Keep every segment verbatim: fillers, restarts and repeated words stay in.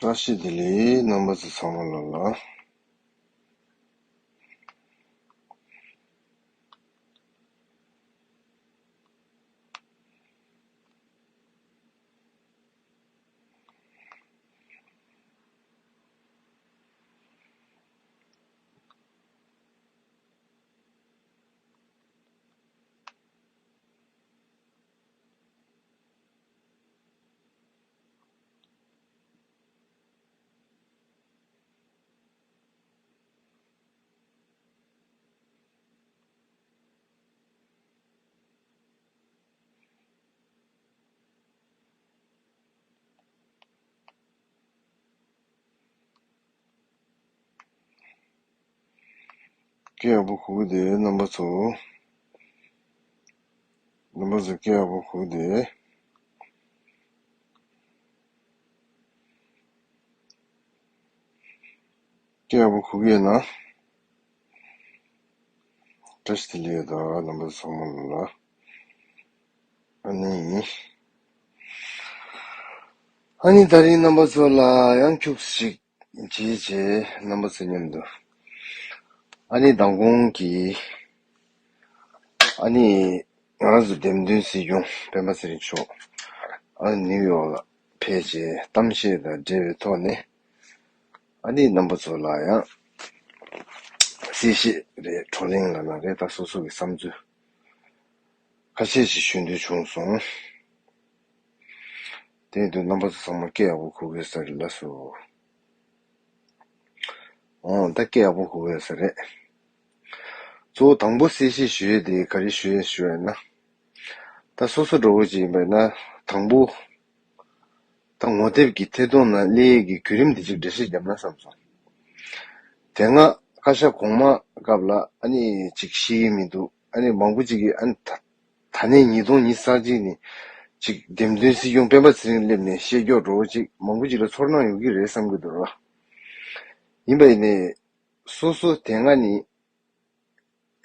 བཀྲ་ཤིས་བདེ་ལེགས། རྣམ་པ་ཚོ་ཚང་མ་ལོ་ལ། སྐད་ཡག་པོ་གོ་གི་འདུག་རྣམ་པ་ཚོ། རྣམ་པ་ཚོ་སྐད་ཡག་པོ་གོ་གི་འདུག་སྐད་ཡག་པོ་གོ་གི་ཡོད་ན། བཀྲ་ཤིས་བདེ་ལེགས་དང་རྣམ་པ་ཚང་མ་ལ། ཨ་ནི། ཨ་ནི་ད་རིང་རྣམ་པ་ཚོ་ལ་ཡང་ཁྱུག་ཞིག་བྱེད་བྱེད་རྣམ་པ་ཚོ་མཉམ་དུ། ཨ་ནི་མདང་དགོང་གི། ཨ་ནི་ང་རང་ཚོ་འདེམས་ཐོན་སྲིད་སྐྱོང་སྤེན་པ་ཚེ་རིང་མཆོག་ཨ་ནི་ནིའུ་ཡོག་ལ་ཕེབས་བྱས་གཏམ་བཤད་དང་འབྲེལ་བའི་ཐོག་ནས། ཨ་ནི་རྣམ་པ་ཚོ་ལ་ཡང་གསལ་བཤད་རེད། བགྲོ་གླེང་ལབ་ན་རེད། ད་སོ་སོ་གི་བསམ་ཚུལ་ཁ་ཤས་ཤིག་ཞུ་འདོད་བྱུང་སོང་། དེ་ཡིན་དུས་རྣམ་པ་ཚོ་ཚང་མ་སྐད་ཡག་པོ་གོ་གི་ཡོད་ས་རེད་ལགས་སོ། འོ་ད་སྐད་ཡག་པོ་གོ་གི་ཡོད་ས་རེད། གཙོ་བོ་དང་པོ་གསལ་བཤད་ཞུ་ཡས་དེ་ག་རེ་ཞུ་ཡས་ཞུ་ཡས་ན། ད་སོ་སོ་འདྲ་བོ་ཅིག་ཡིན་པས་ན་དང་པོ། ད་ངོ་དེབ་ཀྱི་ཐད་གཏོང་ནང་སླེབས་ཡས་ཀྱི་བརྒྱུད་རིམ་འདི་ཅིག་འགྲེལ་བཤད་བརྒྱབ་ན་བསམ་སོང་། དེ་སྔ་བཀའ་ཤག་གོང་མ་སྐབས་ལ་ཨ་ནི་ཅིག་ཤེས་ཀྱི་མི་འདུག་ཨ་ནི་མང་པོ་ཅིག་གིས་ཨ་ནི་ད་ད་ནས་ཉིས་སྟོང་ཉི་ཤུ་རྩ་གཅིག་ནས་ཅིག་འདེམས་ཐོན་སྲིད་སྐྱོང་སྤེན་པ་ཚེ་རིང་སླེབས་ནས་བཤད་ཀྱོག་འདྲ་བོ་ཅིག་མང་པོ་ཅིག་ལ་ཚོར་སྣང་ཡོང་གི་རེད་བསམ་གྱི་འདུག་ར། ཡིན་པ་ཡིན་ནའི་སོ་སོ་དེ་སྔ་ནས་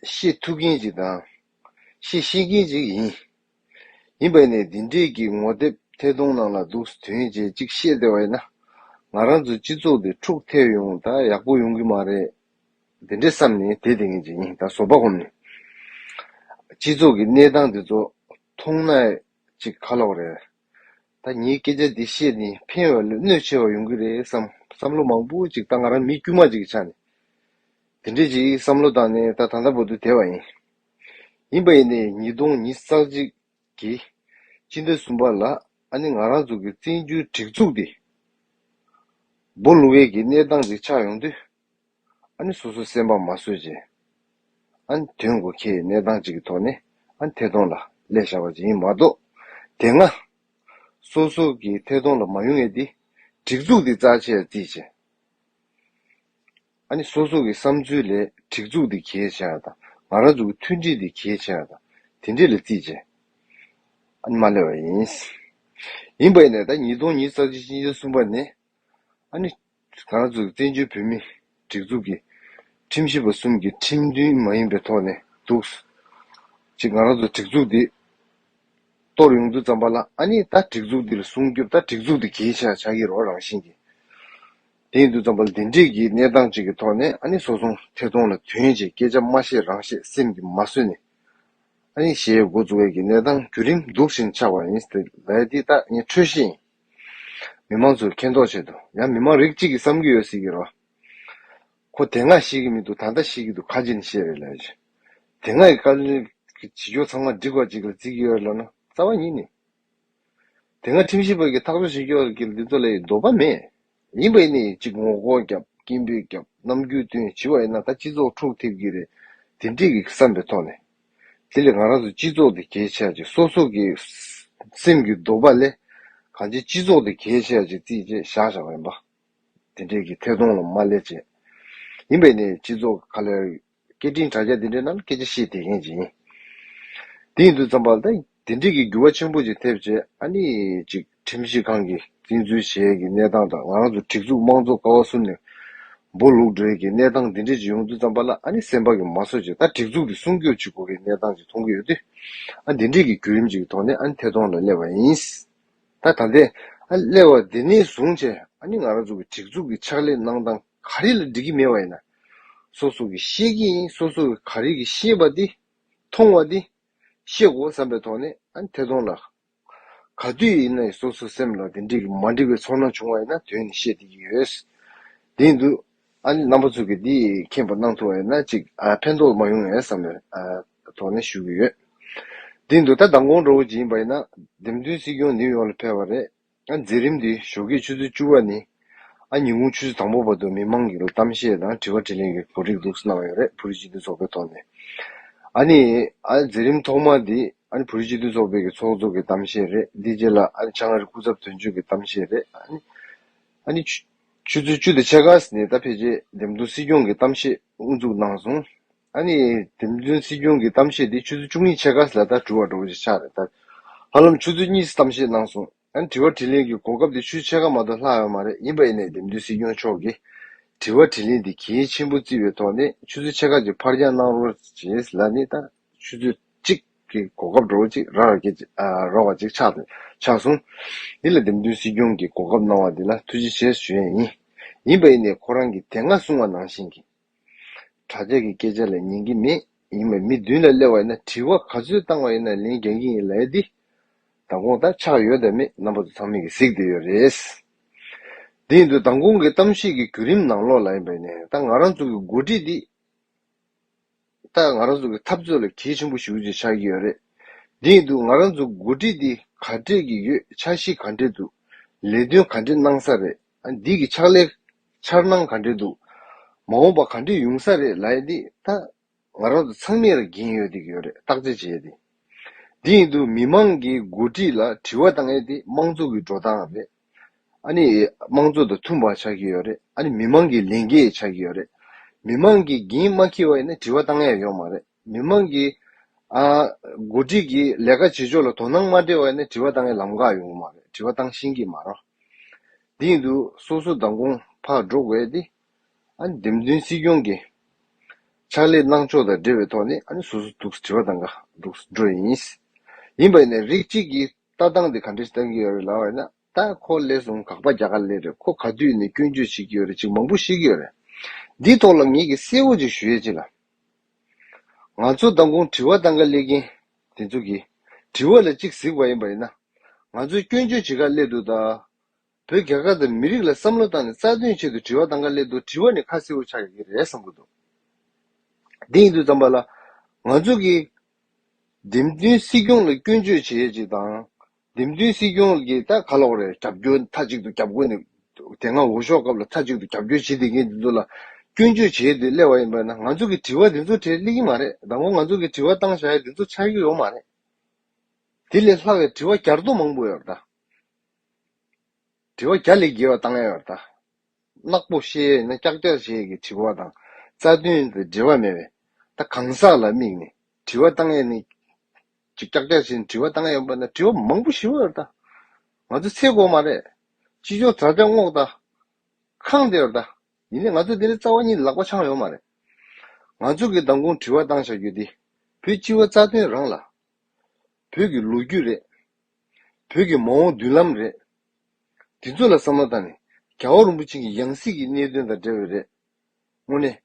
ཤེས་ཐུབ་མཁན་ཅིག་དང་། ཤེས་ཤེས་མཁན་ཅིག་ཡིན། ཡིན་པ་ཡིན་ནའི་འདི་འདྲས་ཀྱི་ངོ་དེབ་ཐད་གཏོང་ནང་ལ་འདུག་ཐོན་རྗེས་གཅིག་བཤད་བསྡད་པ་ཡིན་ན། ང་རང་ཚོའི་སྤྱི་ཚོགས་འདི་འཁྲུག་ཐེབས་ཡོང་ད་ཡག་པོ་ཡོང་གི་མ་རེད། འདི་འདྲས་བསམ་ནས་བསྡད་བསྡད་མཁན་ཅིག་ཡིན། ད་བཟོད་པ་སྒོམ་ནས། སྤྱི་ཚོགས་ཀྱི་གནས་སྟངས་འདི་ཚོ་མཐོང་ན་ཅིག་ཁ་ལོག་རེད། ད་ངའི་སྐད་ཆ་འདི་བཤད་ནས་ཕན་བ་ལས་གནོད་ཆེ་བ་ཡོང་གི་རེད་བསམ་བསམ་བློ་མང་པོ་ཅིག་ད་ང་རང་མི་དཀྱུས་མ་ཅིག་གི་ཆ་ནས་དེ་འདྲས་ཅིག་བསམ་བློ་བཏང་ནས་ད་ད་ལྟ་བར་དུ་བསྡད་པ་ཡིན། ཡིན་པ་ཡིན་ནའི་ཉིས་སྟོང་ཉི་ཤུ་རྩ་གཅིག་གི་སྤྱི་ཟླ་གསུམ་པ་ལ་ཨ་ནི་ང་རང་ཚོ་གི་བཙན་བྱོལ་སྒྲིག་འཛུགས་འདི་སྦོ་ལུག་པའི་གི་གནས་སྟངས་ཅིག་ཆགས་ཡོང་དུས། ཨ་ནི་སོ་སོའི་སེམས་པ་མ་བཟོད་ཅིག་ཨ་ནི་དོན་གོ་ཁེ་ཡི་གནས་སྟངས་ཅིག་གི་ཐོག་ནས་ཨ་ནི་ཐད་གཏོང་ལ་སླེབས་བཞག་པ་ཅིག་ཡིན་མ་གཏོགས། དེ་སྔ་སོ་སོ་གི་ཐད་གཏོང་ལ་མ་ཡོང་ཡས་དེ་སྒྲིག་འཛུགས་འདི་རྩ་ཆེ་བརྩིས་བྱས། ཨ་ནི་སོ་སོ་གི་བསམ་ཚུལ་ལས་སྒྲིག་འཛུགས་འདི་གལ་ཆེ་བ་དང་ང་རང་ཚོ་གི་མཐུན་སྒྲིལ་འདི་གལ་ཆེ་བ་དང་དེ་འདྲས་ལ་བརྩིས་བྱས། ཨ་ནི་མ་སླེབས་པ་ཡིན། ཡིན་པ་ཡིན་ནའི་ད་ཉིས་སྟོང་ཉི་ཤུ་རྩ་གཅིག་སྤྱི་ཟླ་གསུམ་པ་ནས། ཨ་ནི། ང་རང་ཚོ་བཙན་བྱོལ་བོད་མི་སྒྲིག་འཛུགས་ཀྱི་ཁྲིམས་ཞིབ་པ་གསུམ་གྱི་ཁྲིམས་མཐུན་མ་ཡིན་པའི་ཐོག་ནས་འདུག་ཅིག་ང་རང་ཚོ་སྒྲིག་འཛུགས་འདི་གཏོར་ཡོང་དུས་ཙམ་པ་ལ་ཨ་ནི་ད་སྒྲིག་འཛུགས་འདི་ལ་སྲུང་སྐྱོབ་ད་སྒྲིག་འཛུགས་འདི་གལ་ཆེ་ཆགས་ཀྱི་རོ་རང་བཞིན་གྱིས། དེ་ཡིན་དུས་ཙམ་པ་ལ་འདི་འདྲས་ཀྱི་གནས་སྟངས་ཅིག་གི་ཐོག་ནས་ཨ་ནི་སོ་སོ་ཐད་གཏོང་ལ་ཐོན་རྗེས་སྐད་ཆ་མ་བཤད་རང་བཤད་སེམས་ཀྱིས་མ་བཟོད་ནས་ཨ་ནི་ཞེས་འགོ་བཙུགས་པའི་གི་གནས་སྟངས་བརྒྱུད་རིམ་འདུག་བཞིན་ཆགས་པ་ཡིན་ཟེར་ལབ་ཡ་འདི་ད་ངས་འཕྲོས་གཞི་ཡིན། མི་མང་ཚོས་མཁྱེན་རྟོགས་ཆེད་དུ་ཡང་མི་མང་རིགས་གཅིག་གིས་བསམ་གྱི་ཡོད་སྲིད་ཀྱི་རོ། ཁོ་དེ་སྔ་ཤེས་ཀྱི་མི་འདུག་ད་ལྟ་ཤེས་ཀྱི་འདུག་ཁ་ཅིག་ནས་བཤད་རེད་ལབ་ཡོད། དེ་སྔ་ཡི་དཀའ་ལས་ཀྱི་བྱེད་ཕྱོགས་ཚང་མ་འགྲིག་པ་ཅིག་ལ་བརྩི་གི་ཡོད་ལབ་ན་རྩ་བ་ཉིད་ནས། དེ་སྔ་ཁྲིམས་ཞིབ་པ་གིས་ཐག་གཅོད་བྱེད་ཀྱི་ཡོད་ཀྱི་འདི་ཚོ་ལ་ཡི་འདོད་པ་མེད། ཡིན་པ་ཡིན་ནའི་གཅིག་ངོ་ལྐོག་རྒྱབ་སྐད་འབོད་རྒྱབ་རྣམ་འགྱུར་སྟོན་བྱེད་པ་ཡིན་ན་ད་སྤྱི་ཚོགས་འཁྲུག་ཐེབས་ཀྱི་རེད། དེ་འདྲས་ཀྱི་བསམ་པའི་ཐོག་ནས། དེ་ལས་ང་རང་ཚོ་སྤྱི་ཚོགས་དེ་གལ་ཆེ་ཡ་ཅིག་སོ་སོ་གི་སེམས་ཀྱི་འདོད་པ་ལས་གང་ཅི་སྤྱི་ཚོགས་དེ་གལ་ཆེ་ཡ་ཅིག་བརྩིས་རྗེས་བཞག་བཞག་པ་ཡིན་པ། དེ་འདྲས་ཀྱི་ཐད་གཏོང་ལ་མ་སླེབས་བྱས། ཡིན་པས་ནས་སྤྱི་ཚོགས་ཁ་ལས་སྐད་འཕྲིན་དྲ་རྒྱ་དེ་འདྲའི་ནང་ལ་སྐད་ཆ་བཤད་བསྡད་མཁན་ཅིག་ཡིན། དེ་ཡིན་དུས་ཙམ་པ་ལ་ད་དེ་འདྲས་ཀྱི་འགྱུར་བ་ཆེན་པོ་ཅིག་ཐེབས་བྱས་ཨ་ནི་ཅིག་ཁྲིམས་ཞིབ་ཁང་གིས་བཙན་འཛུལ་བྱེད་ཡས་ཀྱི་གནས་སྟངས་དང་ང་རང་ཚོ་སྒྲིག་འཛུགས་དམངས་གཙོ་ཀ་བ་གསུམ་ནས་སྦོ་ལུག་འགྲོ་ཡས་ཀྱི་གནས་སྟངས་འདི་འདྲས་ཅིག་ཡོང་དུས་ཙམ་པ་ལ་ཨ་ནི་སེམས་པ་གིས་མ་བཟོད་བྱས་ད་སྒྲིག་འཛུགས་འདི་སྲུང་སྐྱོབ་བྱེད་དགོས་ཀྱི་གནས་སྟངས་ཅིག་མཐོང་གི་ཡོད་དུས་ཨ་འདི་འདྲས་ཀྱི་བརྒྱུད་རིམ་ཅིག་གི་ཐོག་ནས་ཨ་ནི་ཐད་གཏོང་ལ་སླེབས་པ་ཡིན། ད་ད་ལྟའི་ཨ་སླེབས་པ་འདི་ནས་བཟུང་བྱས་ ཨ་ནི་ང་རང་ཚོ་གི་སྒྲིག་འཛུགས་ཀྱི་ཕྱག་ལས་གནང་སྟངས་ག་རེ་ལ་འགྲིག་གི་མེད་པ་ཡིན་ན། སོ་སོ་གི་ཤེས་ཀྱི་ཡིན། སོ་སོ་གི་ག་རེ་གི་ཤེས་པ་འདི་མཐོང་བ་འདི་ཤེས་དགོས་བསམ་པའི་ཐོག་ནས། ཨ་ནི་ཐད་གཏོང་ལ་ག་དུས་ཡིན་ན་སོ་སོ་སེམས་ལ་དེ་འདྲའི་གི་མ་འགྲིག་པའི་ཚོར་སྣང་བྱུང་བ་ཡིན་ན་དོན་ནི་བཤད་བསྡད་ཀྱི་ཡོད། དེ་ཡིན་དུས་ཨ་ནི་རྣམ་པ་ཚོ་གིས་འདི་མཁྱེན་པ་གནང་ཐུབ་པ་ཡིན་ན་ཅིག་ཨ་ཕན་ཐོགས་མ་ཡོང་ངས་བསམ་པའི་ཨ་ཐོག་ནས་ཞུ་གི་ཡོད། དེ་ཡིན་དུས་ད་མདང་དགོང་འདྲ་བོ་ཅིག་ཡིན་པ་ཡིན་ན་འདེམས་ཐོན་སྲིད་སྐྱོང་ནིའུ་ཡོག་ལ་ཕེབས་པ་རེད། ཨ་མཛད་རིམ་འདི་ཞོགས་ཀས་ཆུ་ཚོད་བཅུ་པ་ནས་ཨ་ཉིན་གུང་ཆུ་ཚོད་དང་པོ་བར་དུ་མི་མང་གི་གཏམ་བཤད་དང་དྲི་བ་དྲིས་ལན་གྱི་གོ་སྒྲིག་འདུག་སེ་གནང་ཡོད་རེད། བོད་རིགས་སྤྱི་མཐུན་ཚོགས་པའི་ཐོག་ནས། ཨ་ནི་ཨ་མཛད་རིམ་ཐོག་མ་འདི་ཨ་ནི་བོད་རིགས་སྤྱི་མཐུན་ཚོགས་པའི་གི་ཚོགས་གཙོ་གི་གཏམ་བཤད་རེད། འདི་རྗེས་ལ་ཨ་ནི་བྱང་ཨ་རི་སྐུ་ཚབ་དོན་གཅོད་ཀྱི་གཏམ་བཤད་རེད། ཨ་ནི་ཨ་ནི་ཆུ་ཆུ་ཚོད་བཅུ་དང་ཕྱེད་ཀ་ནས་ད་ཕལ་ཆེར་འདེམས་ཐོན་སྲིད་སྐྱོང་གི་གཏམ་བཤད་དབུ་འཛུགས་གནང་སོང་། ཨ་ནི་འདེམས་ཐོན་སྲིད་སྐྱོང་གི་གཏམ་བཤད་འདི་ཆུ་ཚོད་བཅུ་གཉིས་ཕྱེད་ཀ་ལ་ད་གྲུབ་པ་འདྲ་བོ་ཞིག་ཆགས་རེད། ད་ཧ་ལམ་ཆུ་ཚོད་གཉིས་གཏམ་བཤད་གནང་སོང་། ཨ་ནི་དྲི་བ་དྲིས་ལན་གྱི་གོ་སྐབས་དེ་ཆུ་ཚོད་ཕྱེད་ཀ་མ་གཏོགས་ལྷག་ཡོད་མ་རེད། ཡིན་པ་ཡིན་ནའི་འདེམས་ཐོན་སྲིད་སྐྱོང་མཆོག་གིས་དྲི་བ་དྲིས་ལན་དེ་གལ་ཆེན་པོ་བརྩིས་པའི་ཐོག་ནས་ཆུ་ཚོད་ཕྱེད་ཀ་ཅིག་ཕར་འགྱངས་གནང་རོགས་བྱེད་ལབ་ནས། ད་ཆུ་ཚོད་གཅིག་གི་གོ་སྐབས་འདྲ་བོ་ཅིག་རག་རོགས་ཅིག་ཨ་རག་པ་ཅིག་ཆགས་ཆགས་སོང་། འདི་ལ་འདེམས་ཐོན་སྲིད་སྐྱོང་གིས་གོ་སྐབས་གནང་བ་འདི་ལ་ཐུགས་རྗེ་ཆེ་ཞུ་ཡས་ཡིན། ཡིན་པ་ཡིན་ནའི་ཁོ་རང་གིས་དེ་སྔ་གསུངས་པ་ནང་བཞིན་གྱི་དྲ་རྒྱ་གི་སྐད་ཆ་ལ་ཉན་གྱི་མེད། ཡིན་པ་མི་མདུན་ལ་སླེབས་པ་ཡིན་ན་དྲི་བ་ག་ཚོད་བཏང་བ་ཡིན་ན་ལན་རྒྱག་གི་ཡིན་ལབ་ཡ་འདི་མདང་དགོང་ད་ཆགས་ཡོད་དམ་མེད་རྣམ་པ་ཚོ་ཚང་མས་ཀྱིས་གཟིགས་བསྡད་ཡོད་རེད། དེ་ཡིན་དུས་མདང་དགོང་གི་གཏམ་བཤད་ཀྱི་བརྒྱུད་རིམ་ནང་ལོགས་ལ་ཡིན་པ་ཡིན་ནའི་ད་ང་རང་ཚོ་གི་འགོ་ཁྲིད་འདི་ད་ང་རང་ཚོ་གི་འཐབ་རྩོད་ལ་གལ་ཆེན་པོ་ཞེ་པོ་ཅིག་ཆགས་ཀྱི་ཡོད་རེད། དེ་ཡིན་དུས་ང་རང་ཚོ་འགོ་ཁྲིད་འདི་ག་འདྲས་ཀྱི་ཡོད། འཆར་གཞི་ག་འདྲས་འདུག་ལས་དོན་ག་འདྲས་གནང་ས་རེད། ཨ་འདི་གི་ཕྱག་ལས་འཆར་སྣང་ག་འདྲས་འདུག་མ་འོངས་པ་ག་འདྲས་ཡོང་ས་རེད་ལབ་ཡ་འདི་ད་ང་རང་ཚོ་ཚང་མས་ལ་འགན་ཡོད་བསྡད་ཀྱི་ཡོད་རེད། བརྟག་དཔྱད་བྱེད་ཡ་དེ། དེ་ཡིན་དུས་མི་མང་གི་འགོ་ཁྲིད་ལ་དྲི་བ་བཏང་ཡ་དེ་དམངས་གཙོ་གི་འགྲོ་སྟངས་རེད། ཨ་ནི་དམངས་གཙོ་དང་མཐུན་པ་ཆགས་ཀྱི་ཡོད་རེད། ཨ་ནི་མི་མང་གི་ལས་འགན་ཆགས་ཀྱི་ཡོད་རེད། མི་མང་གིས་འགན་མ་འཁྱེར་བ་ཡིན་ན་དྲི་བ་བཏང་ཡ་ཡོད་མ་རེད། མི་མང་གིས་ཨ་འགོ་ཁྲིད་ཀྱི་ལས་ཀ་བྱེད་ཕྱོགས་ལ་དོ་སྣང་མ་སྤྲད་པ་ཡིན་ན་དྲི་བ་བཏང་ཡ་ལམ་ཁ་ཡོང་གི་མ་རེད། དྲི་བ་བཏང་ཤེས་ཀྱི་མ་རེད། དེ་ཡིན་དུས་སོ་སོ་མདང་དགོང་ཕར་འགྲོ་དགོས་ཏེ། ཨ་ནི་འདེམས་ཐོན་སྲིད་སྐྱོང་གི་ཕྱག་ལས་གནང་ཕྱོགས་དང་འབྲེལ་བའི་ཐོག་ནས་ཨ་ནི་སོ་སོ་འདུག་དྲི་བ་བཏང་ག་འདུག་འགྲོ་ཡིན། ཡིན་པ་ཡིན་ནའི་རིགས་གཅིག་གིས་ལྟ་སྟངས་དེ་ག་འདྲས་བཏང་གི་ཡོད་རེད་ལབ་པ་ཡིན་ན། ད་ཁོ་སླེབས་སོང་། དགག་པ་རྒྱག་ག་སླེབས་རེད། ཁོ་ག་དུས་ནས་སྐྱོན་བརྗོད་བྱེད་ཀྱི་ཡོད་རེད། ཅིག་མང་པོ་བཤད་ཀྱི་ཡོད་རེད། འདིའི་ཐོག་ལ་ངེད་ཀྱིས་གསལ་བོ་ཅིག་ཞུ་ཡས་ཅིག་ལ། ང་ཚོ་མདང་དགོང་དྲི་བ་བཏང་ག་སླེབས་མཁན་དེ་ཚོ་གིས་དྲི་བ་ལ་ཅིག་གཟིགས་པ་ཡིན་པ་ཡིན་ན། ང་ཚོས་སྐྱོན་བརྗོད་བྱེད་ག་སླེབས་འདུག་ད། བོད་རྒྱ་གར་དང་མི་རིགས་ལ་བསམ་བློ་བཏང་ནས་རྩ་དོན་ཆེད་དུ་དྲི་བ་བཏང་ག་སླེབས་འདུག་དྲི་བ་ནི་ཁ་གསལ་བོ་ཆགས་ཀྱི་རེད་བསམ་གྱི་འདུག་དེ་ཡིན་དུས་ཙམ་པ་ལ་ང་ཚོ་གིས་འདེམས་ཐོན་སྲིད་སྐྱོང་ལ་སྐྱོན་བརྗོད་བྱེད་ཡས་ཅིག་དང་། འདེམས་ཐོན་སྲིད་སྐྱོང་གིས་ད་ག་ལབ་དགོས་རེད། རྒྱབ་སྐྱོར་མཐའ་གཅིག་ཏུ་རྒྱབ་དགོས་ནས་དེ་སྔ་འོས་ཤོག་སྐབས་ལ་མཐའ་གཅིག་ཏུ་རྒྱབ་སྐྱོར་བྱེད་བསྡད་མཁན་དེ་ཚོ་ལ་སྐྱོན་བརྗོད་བྱེད་དེ་སླེབས་པ་ཡིན་པ་ན། ང་ཚོ་གི་དྲི་བ་དེ་ཚོ་གྲས་སླེབས་ཀྱི་མ་རེད། མདང་དགོང་ང་ཚོ་གི་དྲི་བ་བཏང་བཞག་ཡ་དེ་ཚོ་ཆགས་ཀྱི་ཡོད་མ་རེད། དེ་ལས་ལྷག་པའི་དྲི་བ་བསྐྱར་ཟློས་མང་པོ་ཡོད་རེད་ད། དྲི་བ་བརྒྱ་ལས་བརྒལ་བ་བཏང་ཡ་ཡོད་རེད་ད། ནག་པོ་བཤད་ཡ་ཡིན་ན་ཀྱག་ཀྱག་བྱེད་ཡ་གི་དྲི་བ་དང་། རྩ་དོན་དང་འབྲེལ་བ་མེད་པའི། ད་གང་ཟག་ལ་དམིགས་ནས་དྲི་བ་བཏང་ཡ་ནི། ཅིག་ཀྱག་ཀྱག་བྱས་ནས་དྲི་བ་བཏང་ཡ་ཡོད་པ་ན་དྲི་བ་མང་པོ་ཞེ་པོ་ཡོད་རེད་ད། ང་ཚོ་ཚེ་གོ་མ་རེད། ཕྱི་ཕྱོགས་དྲ་རྒྱ་སྔོག་ད། གང་བསྡད་ཡོད་རེད་ད། ཡིན་ནའི་ང་ཚོ་འདི་ནས་རྩ་བ་ཉིད་ལག་པ་འཆང་ཡོད་མ་རེད། ང་ཚོ་གི་མདང་དགོང་དྲི་བ་བཏང་བཞག་རྒྱུ་འདི། བོད་སྤྱི་བ་རྩ་དོན་རང་ལ། བོད་ཀྱི་ལོ་རྒྱུས་རེད། བོད་ཀྱི་མ་འོངས་མདུན་ལམ་རེད། དེ་ཚོ་ལ་བསམ་བློ་བཏང་ནས་རྒྱལ་བ་རིན་པོ་ཆེ་གི་ཡང་སྲིད་ཀྱི་གནད་དོན་དང་འབྲེལ་བའི་རེད། དངོས་གནས།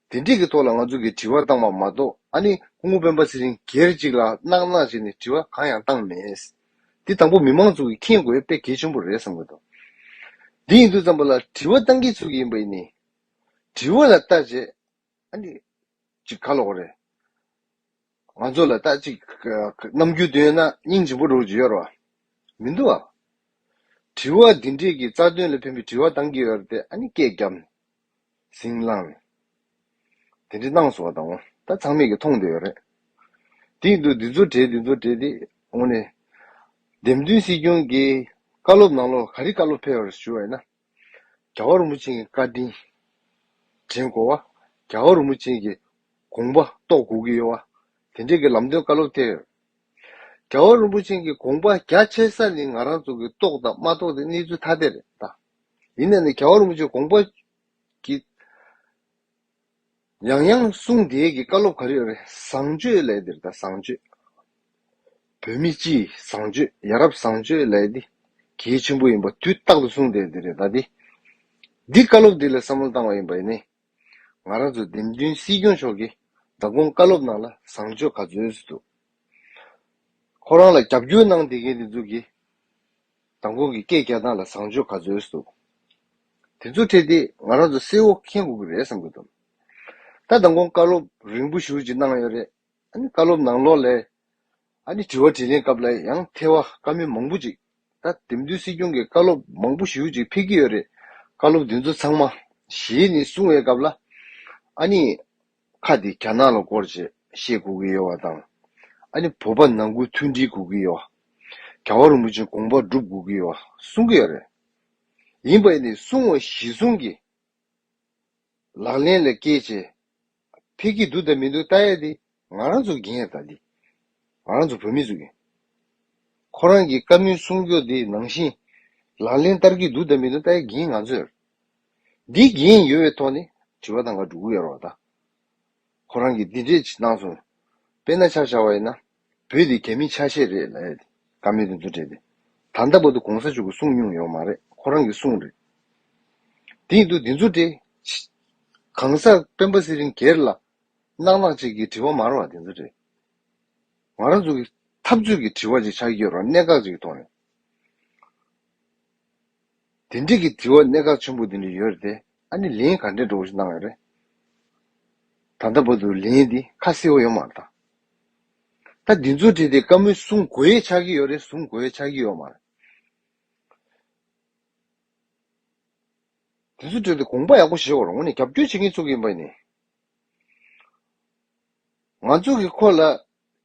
དེ་འདྲས་ཀྱི་ཐོག་ལ་ང་ཚོ་གིས་དྲི་བ་བཏང་བ་མ་གཏོགས། ཨ་ནི་སྐུ་ངོ་སྤེན་པ་ཚེ་རིང་སྒེར་གཅིག་ལ་གནག་གནག་བྱས་ནས་དྲི་བ་གང་ཡང་བཏང་མེད། འདི་དང་པོ་མི་མང་ཚོ་གིས་མཁྱེན་དགོས་དཔེ་གལ་ཆེན་པོ་རེད་བསམ་གྱི་འདུག་འདི་ཡིན་དུས་ཙམ་པ་ལ་དྲི་བ་བཏང་མཁན་ཚོ་གིས་ཡིན་པ་ཡིན་ནའི། དྲི་བ་ལ་ལྟ་བྱས། ཨ་ནི། ཅིག་ག་ལབ་དགོས་རེད། ང་ཚོ་ལ་ད་ཅིག་རྣམ་འགྱུར་སྟོན་ན་སྙིང་རྗེ་པོ་འདྲ་བོ་ཅིག་ཡོད་རེད་བ། མི་འདུག་བ། དྲི་བ་འདི་འདྲས་ཀྱི་རྩ་དོན་ལ་ཕན་པའི་དྲི་བ་བཏང་གི་ཡོད་རེད་དེ། ཨ་ནི་སྐད་བརྒྱབ་ནས། ཟིང་ལངས་ནས། དེ་འདྲས་གནང་སོང་བ་དང་། ད་ཚང་མས་ཀྱིས་མཐོང་བསྡད་ཡོད་རེད། དེ་ཡིན་དུས་འདི་ཚོ་གྲས་འདི་ཚོ་གྲས་དེ་དངོས་གནས། འདེམས་ཐོན་སྲིད་སྐྱོང་གིས་བཀའ་སློབ་ནང་ལོགས་ག་རེ་བཀའ་སློབ་ཕེབས་པ་རེད་ཞུ་བ་ཡིན་ན། རྒྱལ་བ་རིན་པོ་ཆེ་གི་བཀའ་དྲིན་དྲན་དགོས་པ། རྒྱལ་བ་རིན་པོ་ཆེ་གི་དགོངས་པ་རྟོགས་དགོས་ཀྱི་ཡོད་པ། དེ་འདྲས་ཀྱི་ལམ་སྟོན་བཀའ་སློབ་ཐེབས་ཡོད། རྒྱལ་བ་རིན་པོ་ཆེ་གི་དགོངས་པ་རྒྱ་ཆེ་ས་ནི་ང་རང་ཚོ་གི་རྟོགས་དང་མ་རྟོགས་དེ་གནས་ཚུལ་ཐ་དད་རེད་ད། ཡིན་ན་ནི་རྒྱལ་བ་རིན་པོ་ཆེའི་དགོངས་པ་གི་ཡང་ཡང་གསུངས་བསྡད་ཀྱི་བཀའ་སློབ་ག་རེ་ཡོད་རེད། བཟང་སྤྱོད་ལབ་དེ་རེད་ད། བཟང་སྤྱོད། བོད་མི་སྤྱིའི་བཟང་སྤྱོད། ཡ་རབས་བཟང་སྤྱོད་ལབ་དེ། གལ་ཆེན་པོ་ཡིན་པ་དུས་རྟག་ཏུ་གསུངས་བསྡད་དེ་རེད། ད་འདི་འདི་བཀའ་སློབ་འདི་ལ་བསམ་བློ་བཏང་བ་ཡིན་པ་ཡིན་ནི། ང་རང་ཚོ་འདེམས་ཐོན་སྲིད་སྐྱོང་མཆོག་གིས་མདང་དགོང་བཀའ་སློབ་ནང་ལ་བཟང་སྤྱོད་ག་ཚོད་ཟེར་འདུག་ཁོ་རང་ལ་རྒྱབ་སྐྱོར་གནང་བསྡད་མཁན་དེ་ཚོ་གིས་མདང་དགོང་གི་སྐད་རྒྱག་སྟངས་ལ་བཟང་སྤྱོད་ག་ཚོད་ཟེར་འདུག་དེ་ཚོ་ཁྲིད་དེ་ང་རང་ཚོ་གསལ་བོ་མཁྱེན་དགོས་ཀྱི་རེད་བསམ་གྱི་འདུག་ད་མདང་དགོང་བཀའ་སློབ་རིང་པོ་ཞེ་པོ་ཅིག་གནང་ཡོད་རེད། ཨ་ནི་བཀའ་སློབ་ནང་ལོགས་ལ་ཨ་ནི་དྲི་བ་དྲིས་ལན་སྐབས་ལ་ཡང་ཐེ་བ་བཀའ་མོལ་མང་པོ་ཅིག་ད་འདེམས་ཐོན་སྲིད་སྐྱོང་གི་བཀའ་སློབ་མང་པོ་ཞེ་པོ་ཅིག་ཕེབས་ཀྱི་ཡོད་རེད། བཀའ་སློབ་འདི་ཚོ་ཚང་མ་གཞི་ནས་གསུང་བའི་སྐབས་ལ་ཨ་ནི་ཁ་འདི་རྒྱ་ནག་ལ་སྐོར་བྱས་བཤད་དགོས་ཀྱི་ཡོད་པ་དང་། ཨ་ནི་བོད་པ་ནང་ཁུལ་མཐུན་སྒྲིལ་དགོས་ཀྱི་ཡོད་པ། རྒྱལ་བ་རིན་པོ་ཆེའི་དགོངས་པ་སྒྲུབ་དགོས་ཀྱི་ཡོད་པ་གསུང་གི་ཡོད་རེད། ཡིན་པ་ཡིན་ནའི་གསུང་བ་གཞི་བཟུང་གིས་ལག་ལེན་ལ་བཀལ་བྱས་ཕེབས་ཀྱི་འདུག་དང་མི་འདུག་ལྟ་ཡ་དེ་ང་རང་ཚོ་འགན་ཡ་ད་འདི་ང་རང་ཚོ་བོད་མི་ཚོ་གི་ཁོ་རང་གི་བཀའ་མོལ་གསུང་རྒྱུ་དེ་ནང་བཞིན་ལག་ལེན་བསྟར་གྱི་འདུག་དང་མི་འདུག་ལྟ་ཡ་འགན་ང་ཚོ་ཡོད། འདི་འགན་ཡོད་པའི་ཐོག་ནས་དྲི་བ་དང་ག་འགྲོ་གི་ཡོད་རེད་བ་ད། ཁོ་རང་གིས་འདི་འདྲས་ཅིག་གནང་སོང་། དཔེར་ན་ཆ་བཞག་པ་ཡིན་ན། བོད་འདི་རྒྱ་མིའི་ཆ་ཤས་རེད་ལབ་ཡ་དེ། བཀའ་མོལ་འདི་ཚོ་སྤྲད་དེ། ད་ལྟ་བར་དུ་གོང་ས་མཆོག་གིས་གསུངས་མྱོང་ཡོད་མ་རེད། ཁོ་རང་གིས་གསུངས་རེད། དེ་ཡིན་དུས་འདི་ཚོ་སྤྲད། གང་ཟག་སྤེན་པ་ཚེ་རིང་སྒེར་ལ་གནག་གནག་ཅིག་གི་དྲི་བ་མ་རེད་བ་འདི་ཚོ་སྤྲད། ང་རང་ཚོ་གི་འཐབ་རྩོད་ཀྱི་དྲི་བ་ཅིག་ཆགས་ཀྱི་ཡོད་རེད་བ། གནད་འགག་ཅིག་གི་ཐོག་ནས། དེ་འདྲས་ཀྱི་དྲི་བ་གནད་འགག་ཆེན་པོ་དེ་འདྲས་ཡོད་རེད་དེ། ཨ་ནི་ལན་ག་འདྲས་འདྲ་བོ་ཞིག་གནང་ཡོད་རེད། ད་ལྟ་བར་དུ་ལན་འདི་ཁ་གསལ་བོ་ཡོད་མ་རེད་ད། ད་འདི་ཚོ་བྲིས་ཏེ་བཀའ་མོལ་གསུང་དགོས་ཡས་ཆགས་ཀྱི་ཡོད་རེད། གསུང་དགོས་ཡས་ཆགས་ཀྱི་ཡོད་མ་རེད། དེ་ཚོ་བྲིས་ཏེ་དགོངས་པ་ཡག་པོ་བཞེས་དགོས་རེད། དངོས་གནས་རྒྱབ་སྐྱོར་བྱེད་མཁན་ཚོ་གི་ཡིན་པ་ཡིན་ནའི། ང་ཚོ་གི་ཁོ་ལ་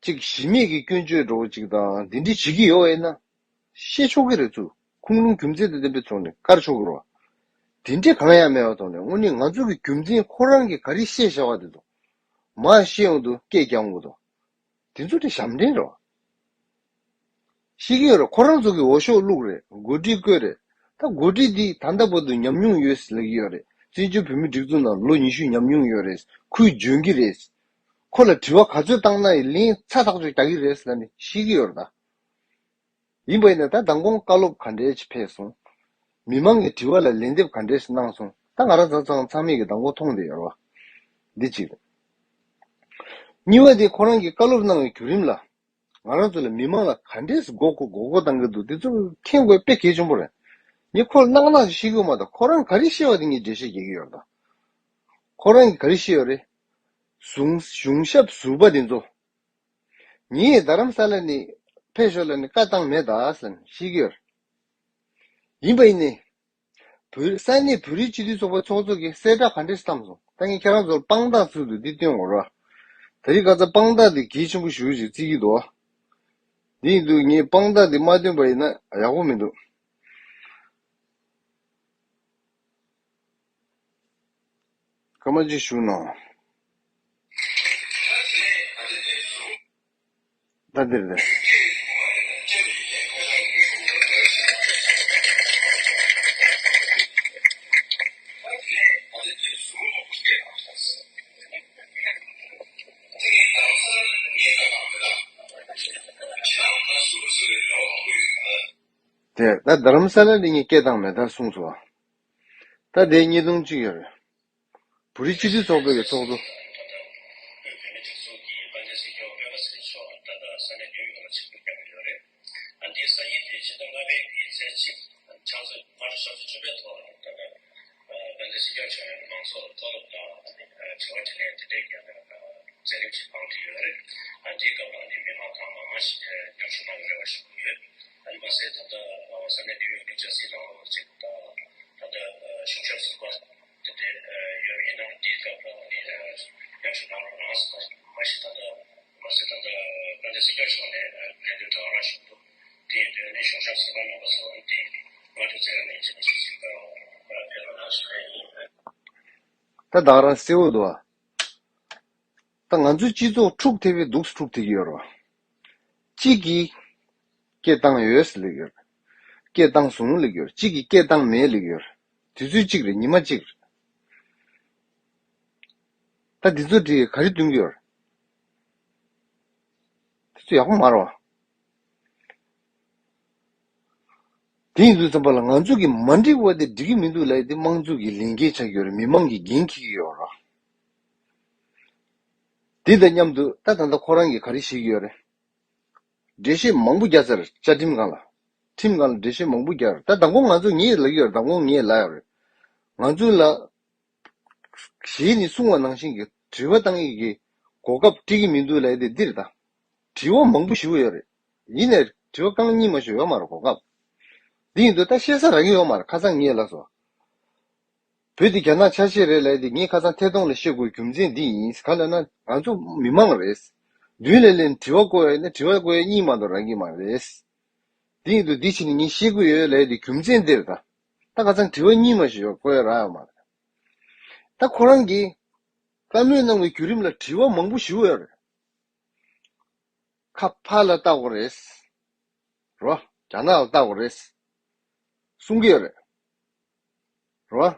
ཅིག་གཞི་མེད་ཀྱི་སྐྱོན་བརྗོད་འདྲ་བོ་ཅིག་དང་འདི་འདྲ་བྱེད་ཀྱི་ཡོད་པ་ཡིན་ན། བཤད་ཆོག་གི་རེད་ཚུལ། ཁུངས་ལུང་རྒྱུ་མཚན་དང་ལྡན་པའི་ཐོག་ནས་བཀར་ཆོག་གི་རེད་བ། དེ་འདྲ་གང་ཡང་མེད་པ་ཐོག་ནས་དངོས་གནས་ང་ཚོ་གི་རྒྱུ་མཚན་ཁོ་རང་གིས་ག་རེ་བཤད་བཞག་པ་དེ་ཚོ་མར་བཤད་ཡོང་དུས་སྐད་རྒྱག་འོང་གི་འདུག་དེ་ཚོ་དེ་ཞབས་འདྲེན་རེད་བ། ཤེས་ཀྱི་ཡོད་རེད། ཁོ་རང་ཚོ་གི་འོས་ཤོག་བླུགས་རེད། འགོ་ཁྲིད་བསྐོས་རེད། ད་འགོ་ཁྲིད་འདི་ད་ལྟ་བར་དུ་ཉམས་མྱོང་ཡོད་ཟེར་ལབ་ཀྱི་ཡོད་རེད། བཙན་བྱོལ་བོད་མིའི་སྒྲིག་འཛུགས་ནང་ལོ་ཉི་ཤུ་ཉམས་མྱོང་ཡོད་རེད། ཁོས་འཇོན་གྱི་རེད། ཁོ་ལ་དྲི་བ་ག་ཚོད་བཏང་ན་ཡང་ལན་ཚ་ཐག་ཆོད་རྒྱག་གི་རེད་ཟེར་ནས་ཤེས་ཀྱི་ཡོད་རེད་ད། ཡིན་པ་ཡིན་ན་ད་མདང་དགོང་བཀའ་སློབ་ག་འདྲས་ཅིག་ཕེབས་སོང་། མི་མང་གི་དྲི་བ་ལ་ལན་འདེབས་ག་འདྲས་ཤིག་གནང་སོང་། ད་ང་རང་ཚང་ཚང་ཚང་མས་ཀྱི་མདང་དགོང་མཐོང་བསྡད་ཡོད་རེད་བ། འདི་གཅིག་རེད། གཉིས་པ་དེ་ཁོ་རང་གིས་བཀའ་སློབ་གནང་བའི་བརྒྱུད་རིམ་ལ། ང་རང་ཚོ་ལ་མི་མང་ལ་ག་འདྲས་སེ་མགོ་སྐོར་མགོ་སྐོར་བཏང་གི་འདུག་དེ་ཚོ་མཁྱེན་དགོས་དཔེ་གལ་ཆེན་པོ་རེད། ངས་ཁོ་ལ་གནག་གནག་ཅིག་བཤད་ཀྱི་ཡོད་མ་གཏོགས་ཁོ་རང་ག་རེ་བཤད་པ་དེ་ངས་འགྲེལ་བཤད་རྒྱག་གི་ཡོད་རེད་ད། ཁོ་རང་གིས་ག་རེ་བཤད་ཡོད་རེད། གཞུང་གཞུང་ཞབས་ཟུར་པ་དེ་ཚོ། ངས་རྡ་རམ་ས་ལ་ནས་ཕེབས་ཤོག་ལབ་ནས་བཀའ་བཏང་མེད་ད་ཟེར་ནས་བཤད་ཀྱི་ཡོད་རེད། ཡིན་པ་ཡིན་ནའི། བོད་ས་གནས་བོད་རིགས་སྤྱི་མཐུན་ཚོགས་པའི་ཚོགས་གཙོ་གིས་གསལ་བསྒྲགས་ག་འདྲས་བཏང་སོང་། ད་ངས་ཁྱེད་རང་ཚོར་དཔང་རྟགས་ཚུལ་དུ་འདི་སྟོན་དགོས་ར། ད་རེས་ཁ་སང་དཔང་རྟགས་འདི་གལ་ཆེན་པོ་ཞེ་པོ་ཞིག་བརྩི་གི་འདུག་འདི་ཡིན་དུས་ངས་དཔང་རྟགས་འདི་མ་སྟོན་པ་ཡིན་ན་ཡག་པོ་མི་འདུག་སྐར་མ་གཅིག་བཞུགས་གནང་། ད་འདིར་རེད། དེ་ད་རྡ་རམ་ས་ལ་ནས་ངས་སྐད་བཏང་མེད་ད་གསུངས་སོང་བ། ད་དེ་བརྙན་ཐུང་གཅིག་ཡོད་རེད། བོད་རིགས་སྤྱི་མཐུན་ཚོགས་པའི་གི་ཚོགས་གཙོ། ད་ལྟ་གཞུང་ཞབས་ཟུར་པ་དེ་འདྲ་ཡོད་པ་ཡིན་ན་དེའི་སྐབས་ལ་ནི་ཉམས་ཞིབ་གནང་རོགས་གནང་ཟེར་བ་མ་གཞི་ད་ལྟ་མ་ཟད་ད་ལྟ་དཀར་མཛེས་སེང་གེ་མཆོག་ནས་ལས་དོན་གྲ་སྒྲིག་ཞུ་འདུག་དེ་ཡིན་དུས་ནི་གཞུང་ཞབས་ཟུར་པ་རྣམ་པ་ཚོ་དེ་ང་ཚོ་རྩེད་ར་ནས་བྱེད་པ་ཞིག་ཞིག་ད་ཕེབས་རོགས་གནང་ཞུ་ཡ་ཡིན། ད་ད་ག་རང་གསལ་བོ་འདུག་ཨ། ད་ང་ཚོའི་སྤྱི་ཚོགས་འཁྲུག་ཐེབས་པའི་སྡུག་སུ་འཁྲུག་ཐེབས་ཀྱི་ཡོད་རེད་བ། གཅིག་གིས་སྐད་བཏང་ཡོད་ཟེར་ལབ་ཀྱི་ཡོད་རེད། སྐད་བཏང་སོང་ལབ་ཀྱི་ཡོད་རེད། གཅིག་གིས་སྐད་བཏང་མེད་ལབ་ཀྱི་ཡོད་རེད། དུས་ཚོད་གཅིག་རེད། ཉི་མ་གཅིག་རེད། ད་འདི་ཚོ་འདི་ག་རེ་སྟོན་གྱི་ཡོད་རེད། དེ་ཚོ་ཡག་པོ་མ་རེད་བ། དེ་ཡིན་དུས་ཙམ་པ་ལ་ང་ཚོ་གི་མ་འགྲིག་པ་དེ་འགྲིག་གི་མི་འདུག་ལབ་ཡ་དེ་དམངས་གཙོ་གི་ལས་འགན་ཆགས་ཀྱི་ཡོད་རེད། མི་མང་གི་འགན་འཁྱེར་གྱི་ཡོད་རེད། དེ་དང་མཉམ་དུ་ད་ད་ལྟ་ཁོ་རང་གིས་ག་རེ་བཤད་ཀྱི་ཡོད་རེད། འགྲེལ་བཤད་མང་པོ་རྒྱག་ཚར། བཅའ་ཁྲིམས་སྒང་ལ། ཁྲིམས་སྒང་ལ་འགྲེལ་བཤད་མང་པོ་རྒྱག་རེད། ད་མདང་དགོང་ང་ཚོ་ངས་ལབ་ཀྱི་ཡོད་རེད། མདང་དགོང་ངས་ལབ་ཡོད་རེད། ང་ཚོ་ལ་གཞི་ནས་གསུངས་པ་ནང་བཞིན་གྱི་དྲི་བ་བཏང་ཡས་ཀྱི་གོ་སྐབས་སྤྲད་ཀྱི་མི་འདུག་ལབ་ཡ་དེ་འདི་རེད་ད། དྲི་བ་མང་པོ་ཞེ་པོ་ཡོད་རེད། ཡིན་ནའི་དྲི་བ་རྐང་གཉིས་མ་ཞིག་ཡོད་མ་རེད་གོ་སྐབས། འདི་ཡིན་དུས་ད་བཤད་ས་རག་གི་ཡོད་མ་རེད། ཁ་སང་ངས་ལབ་སོང་། བོད་འདི་རྒྱ་ནག་ཆ་ཤས་རེད་ལབ་ཡ་དེ་ངས་ཁ་སང་ཐད་གཏོང་ལ་བཤད་དགོས་རྒྱུ་མཚན་འདི་ཡིན། ག་ལབ་ན་ང་ཚོ་མི་མང་རེད། མདུན་ལ་སླེབས་ནས་དྲི་བ་བཀོད་ཡ་ཡིན་ན་དྲི་བ་བཀོད་ཡ་གཉིས་མ་གཏོགས་རག་གི་མ་རེད། འདི་ཡིན་དུས་འདི་ཕྱིན་ནས་ངས་བཤད་ཀྱི་ཡོད་ལབ་ཡ་དེ་རྒྱུ་མཚན་འདི་རེད་ད། ད་ཁ་སང་དྲི་བ་གཉིས་མ་ཞིག་ཡོད་བཀོད་ཡ་རག་ཡོད་མ་རེད། ད་ཁོ་རང་གིས་བཀའ་མོལ་གནང་བའི་བརྒྱུད་རིམ་ལ་དྲི་བ་མང་པོ་ཞིག་ཡོད་རེད། ཁ་ཕར་ལ་བལྟ་དགོས་རེད། རོ། རྒྱ་ནག་ལ་བལྟ་དགོས་རེད། གསུང་གི་ཡོད་རེད། རོ།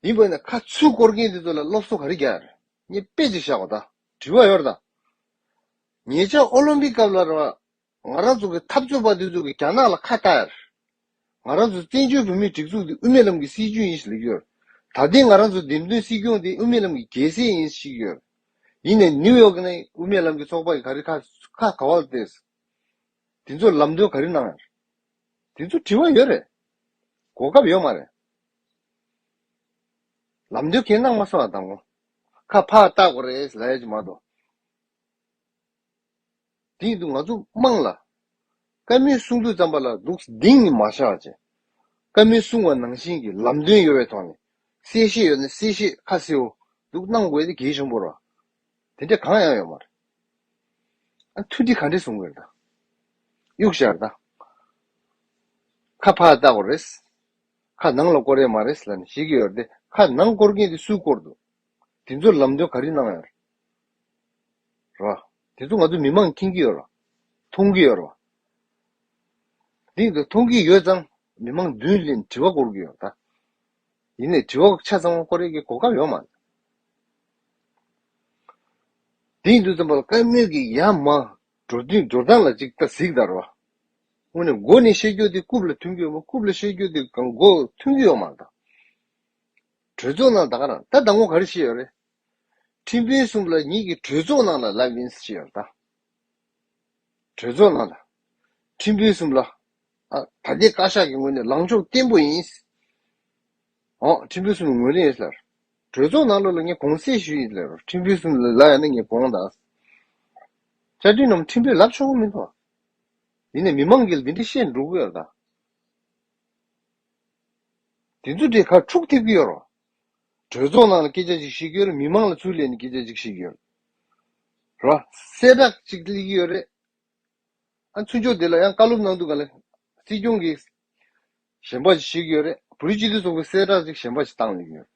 ཡིན་པ་ཡིན་ན་ཁ་ཚུར་སྐོར་མཁན་དེ་ཚོ་ལ་སློབ་གསོ་ག་རེ་རྒྱག་ཡ་རེད། ངས་དཔེ་ཅིག་བཞག་གོ་ད། དྲི་བ་ཡོད་རེད་ད། ཉེ་ཆར་ཨོ་ལིམ་པིག་སྐབས་ལ་རོ། ང་རང་ཚོ་གི་འཐབ་རྩོད་པ་དེ་ཚོ་གིས་རྒྱ་ནག་ལ་ཁ་བལྟ་ཡ་རེད། ང་རང་ཚོ་བཙན་བྱོལ་བོད་མིའི་སྒྲིག་འཛུགས་འདི་དབུ་མའི་ལམ་གྱི་སྲིད་བྱུས་ཡིན་ཞེས་ལབ་ཀྱི་ཡོད་རེད། ད་ལྟའི་ང་རང་ཚོ་འདེམས་ཐོན་སྲིད་སྐྱོང་འདི་དབུ་མའི་ལམ་གྱི་རྒྱལ་སྲས་ཡིན་ཞེས་ཀྱི་ཡོད་རེད། ཡིན་ནའི་ནིའུ་ཡོག་ནས་དབུ་མའི་ལམ་གྱི་ཚོགས་པ་གིས་ག་རེ་ཁ་ཁ་ག་བ་ལ་བལྟས། དེ་ཚོ་ལམ་སྟོན་ག་རེ་གནང་ཡ་རེད། དེ་ཚོ་དྲི་བ་ཡོད་རེད། གོ་སྐབས་ཡོད་མ་རེད། ལམ་སྟོན་གང་གནང་མ་སོང་ཨ་དང་པོ། ཁ་ཕར་བལྟ་དགོས་རེད་ལབ་ཡ་ཅིག་མ་གཏོགས། དེ་ཡིན་དུས་ང་ཚོ་དམངས་ལ། བཀའ་མོལ་གསུང་དུས་ཙམ་པ་ལ་འདུག་གདེང་ནས་མ་བཞག་བྱས། བཀའ་མོལ་གསུང་བ་ནང་བཞིན་གྱི་ལམ་སྟོན་ཡོད་པའི་ཐོག་ནས། གསལ་བཤད་ཡོད་ན་གསལ་བཤད་ཁ་གསལ་བོ་འདུག་གནང་དགོས་དེ་གལ་ཆེན་པོ་རེད། དེ་འདྲ་གང་ཡང་ཡོད་མ་རེད། ཨ་མཐུན་སྒྲིལ་ག་འདྲས་བཟུང་དགོས་རེད་ད། གཡུག་བཞག་རེད་ད། ཁ་ཕར་བལྟ་དགོས་རེད། ཁ་ནང་ལ་སྐོར་ཡས་མ་རེད་ལབ་ནས་བཤད་ཀྱི་ཡོད་རེད་དེ། ཁ་ནང་སྐོར་མཁན་དེ་སུས་སྐོར་འདུག་དེ་ཚོར་ལམ་སྟོན་ག་རེ་གནང་ཡོད་རེད། རེད་བ། དེ་ཚོ་ང་ཚོ་མི་མང་མཁྱེན་གྱི་ཡོད་རེད་བ། མཐོང་གི་ཡོད་རེད་བ། དེ་ཚོ་མཐོང་གི་ཡོད་ཙང་མི་མང་མདུན་ལ་དྲི་བ་བསྐོར་གྱི་ཡོད་རེད་ད། ཡིན་ནའི་དྲི་བ་ཆ་ཚང་བ་བསྐོར་ཡས་ཀྱི་གོ་སྐབས་ཡོད་མ་རེད། དེ་ཡིན་དུས་ཙམ་པ་ལ་བཀའ་མོལ་གྱི་ཡར་མར་འགྲོ་དུས་འགྲོ་སྟངས་ལ་ཅིག་ད་གཟིགས་དང་རོ། དངོས་གནས་མགོ་ནས་བཤད་རྒྱུ་དེ་རྐུབ་ལ་ཐོན་གྱི་ཡོད་མ། རྐུབ་ལ་བཤད་རྒྱུ་དེ་མགོ་ཐོན་གྱི་ཡོད་མ་རེད་ད། གྲོས་ཚོགས་ནང་ད་ག་རང་ད་ཟླ་ངོ་ག་རེ་བཤད་ཡོད་རེད། ཁྲིམས་དཔོན་གསུམ་ལ་ཉིད་ཀྱི་གྲོས་ཚོགས་ནང་ལ་ལབ་ཡིན་ཟེར་ཡོད་རེད་ད། གྲོས་ཚོགས་ནང་ལ། ཁྲིམས་དཔོན་གསུམ་ལ། ཨ། ད་ལྟའི་བཀའ་ཤག་གི་ངོས་ནས་ལངས་ཕྱོགས་བརྟན་པོ་ཡིན། ཨོ། ཁྲིམས་དཔོན་གསུམ་ངོས་ལེན་ཡིན་ཟེར། གྲོས་ཚོགས་ནང་ལོགས་ལ་ངས་དགོངས་སེལ་ཞུས་ཡིན་ལབ། ཁྲིམས་དཔོན་གསུམ་ལ་ལབ་ཡ་ན་ངས་དགོངས་དག་བཅའ་ཁྲིམས་ནང་ཁྲིམས་དཔོན་ལབ་ཆོག་གི་མི་འདུག་ཡིན་ནའི་མི་མང་གིས་འདི་འདྲ་བཤད་འགྲོ་གི་ཡོད་ད། དེ་ཚོ་འདྲའི་ཁ་འཁྲུག་ཐེབས་ཀྱི་ཡོད་རོ། གྲོས་ཚོགས་ནང་ལ་སྐད་ཆ་ཅིག་བཤད་ཀྱི་ཡོད་རེད། མི་མང་ལ་ཚུར་སླེབས་ནས་སྐད་ཆ་ཅིག་བཤད་ཀྱི་ཡོད་རེད། རོ། གསལ་བསྒྲགས་ཅིག་སླེབས་ཀྱི་ཡོད་རེད། ཨ། ཚུན་ཆད་དེ་ལ་ཡང་བཀའ་སློབ་གནང་དུས་ག་ལ་སྲིད་སྐྱོང་གིས་གཞན་པ་ཞིག་བཤད་ཀྱི་ཡོད་རེད། བོད་རིགས་སྤྱི་མཐུན་ཚོགས་པའི་གསལ་བསྒྲགས་ཅིག་གཞན་པ་ཞིག་བཏང་སླེབས་ཀྱི་ཡོད་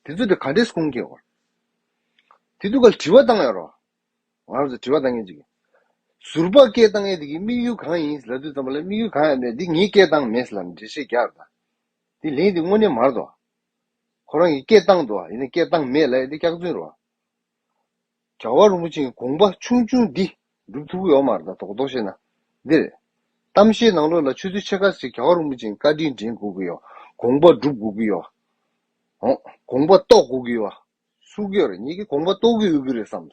རེད། དེ་ཚོ་དེ་ག་འདྲས་སྐུང་གི་ཡོད་རེད། དེ་དུས་ག་ལ་དྲི་བ་བཏང་ཡོད་རོ། ང་རང་ཚོ་དྲི་བ་བཏང་མཁན་ཅིག་གིས། ཟུར་པ་སྐད་བཏང་མཁན་དེ་གི་དམིགས་ཡུལ་གང་ཡིན་ལབ་དུས་ཙམ་པ་ལ་དམིགས་ཡུལ་གང་ཡང་མེད། འདི་ངས་སྐད་བཏང་མེད་ལབ་འགྲེལ་བཤད་རྒྱག་ད། འདི་ལན་འདི་དངོས་གནས་མ་རེད་དོ། ཁོ་རང་གིས་སྐད་བཏང་འདུག་ཡིན་ན་སྐད་བཏང་མེད་ལབ་ཡ་འདི་སྐྱག་རྫུན་རེད། རྒྱལ་བ་རིན་པོ་ཆེའི་དགོངས་པ་ཆུང་ཆུང་འདི་སྒྲུབ་ཐུབ་ཀྱི་ཡོད་མ་རེད་ད། རྡོག་རྡོག་བཤད་ན་འདི་རེད། གཏམ་བཤད་ནང་ལོགས་ལ་ཆུ་ཚོད་ཕྱེད་ཀ་ཞིག་རྒྱལ་བ་རིན་པོ་ཆེའི་བཀའ་དྲིན་དྲན་དགོས་ཀྱི་ཡོད། དགོངས་པ་སྒྲུབ་དགོས་ཀྱི་ཡོད། ཨོ། དགོངས་པ་རྟོགས་དགོས་ཀྱི་ཡོད། གསུང་གི་ཡོད་རེད། ངེད་ཀྱི་དགོངས་པ་རྟོགས་ཀྱི་ཡོད་ཀྱི་རེད་བསམ།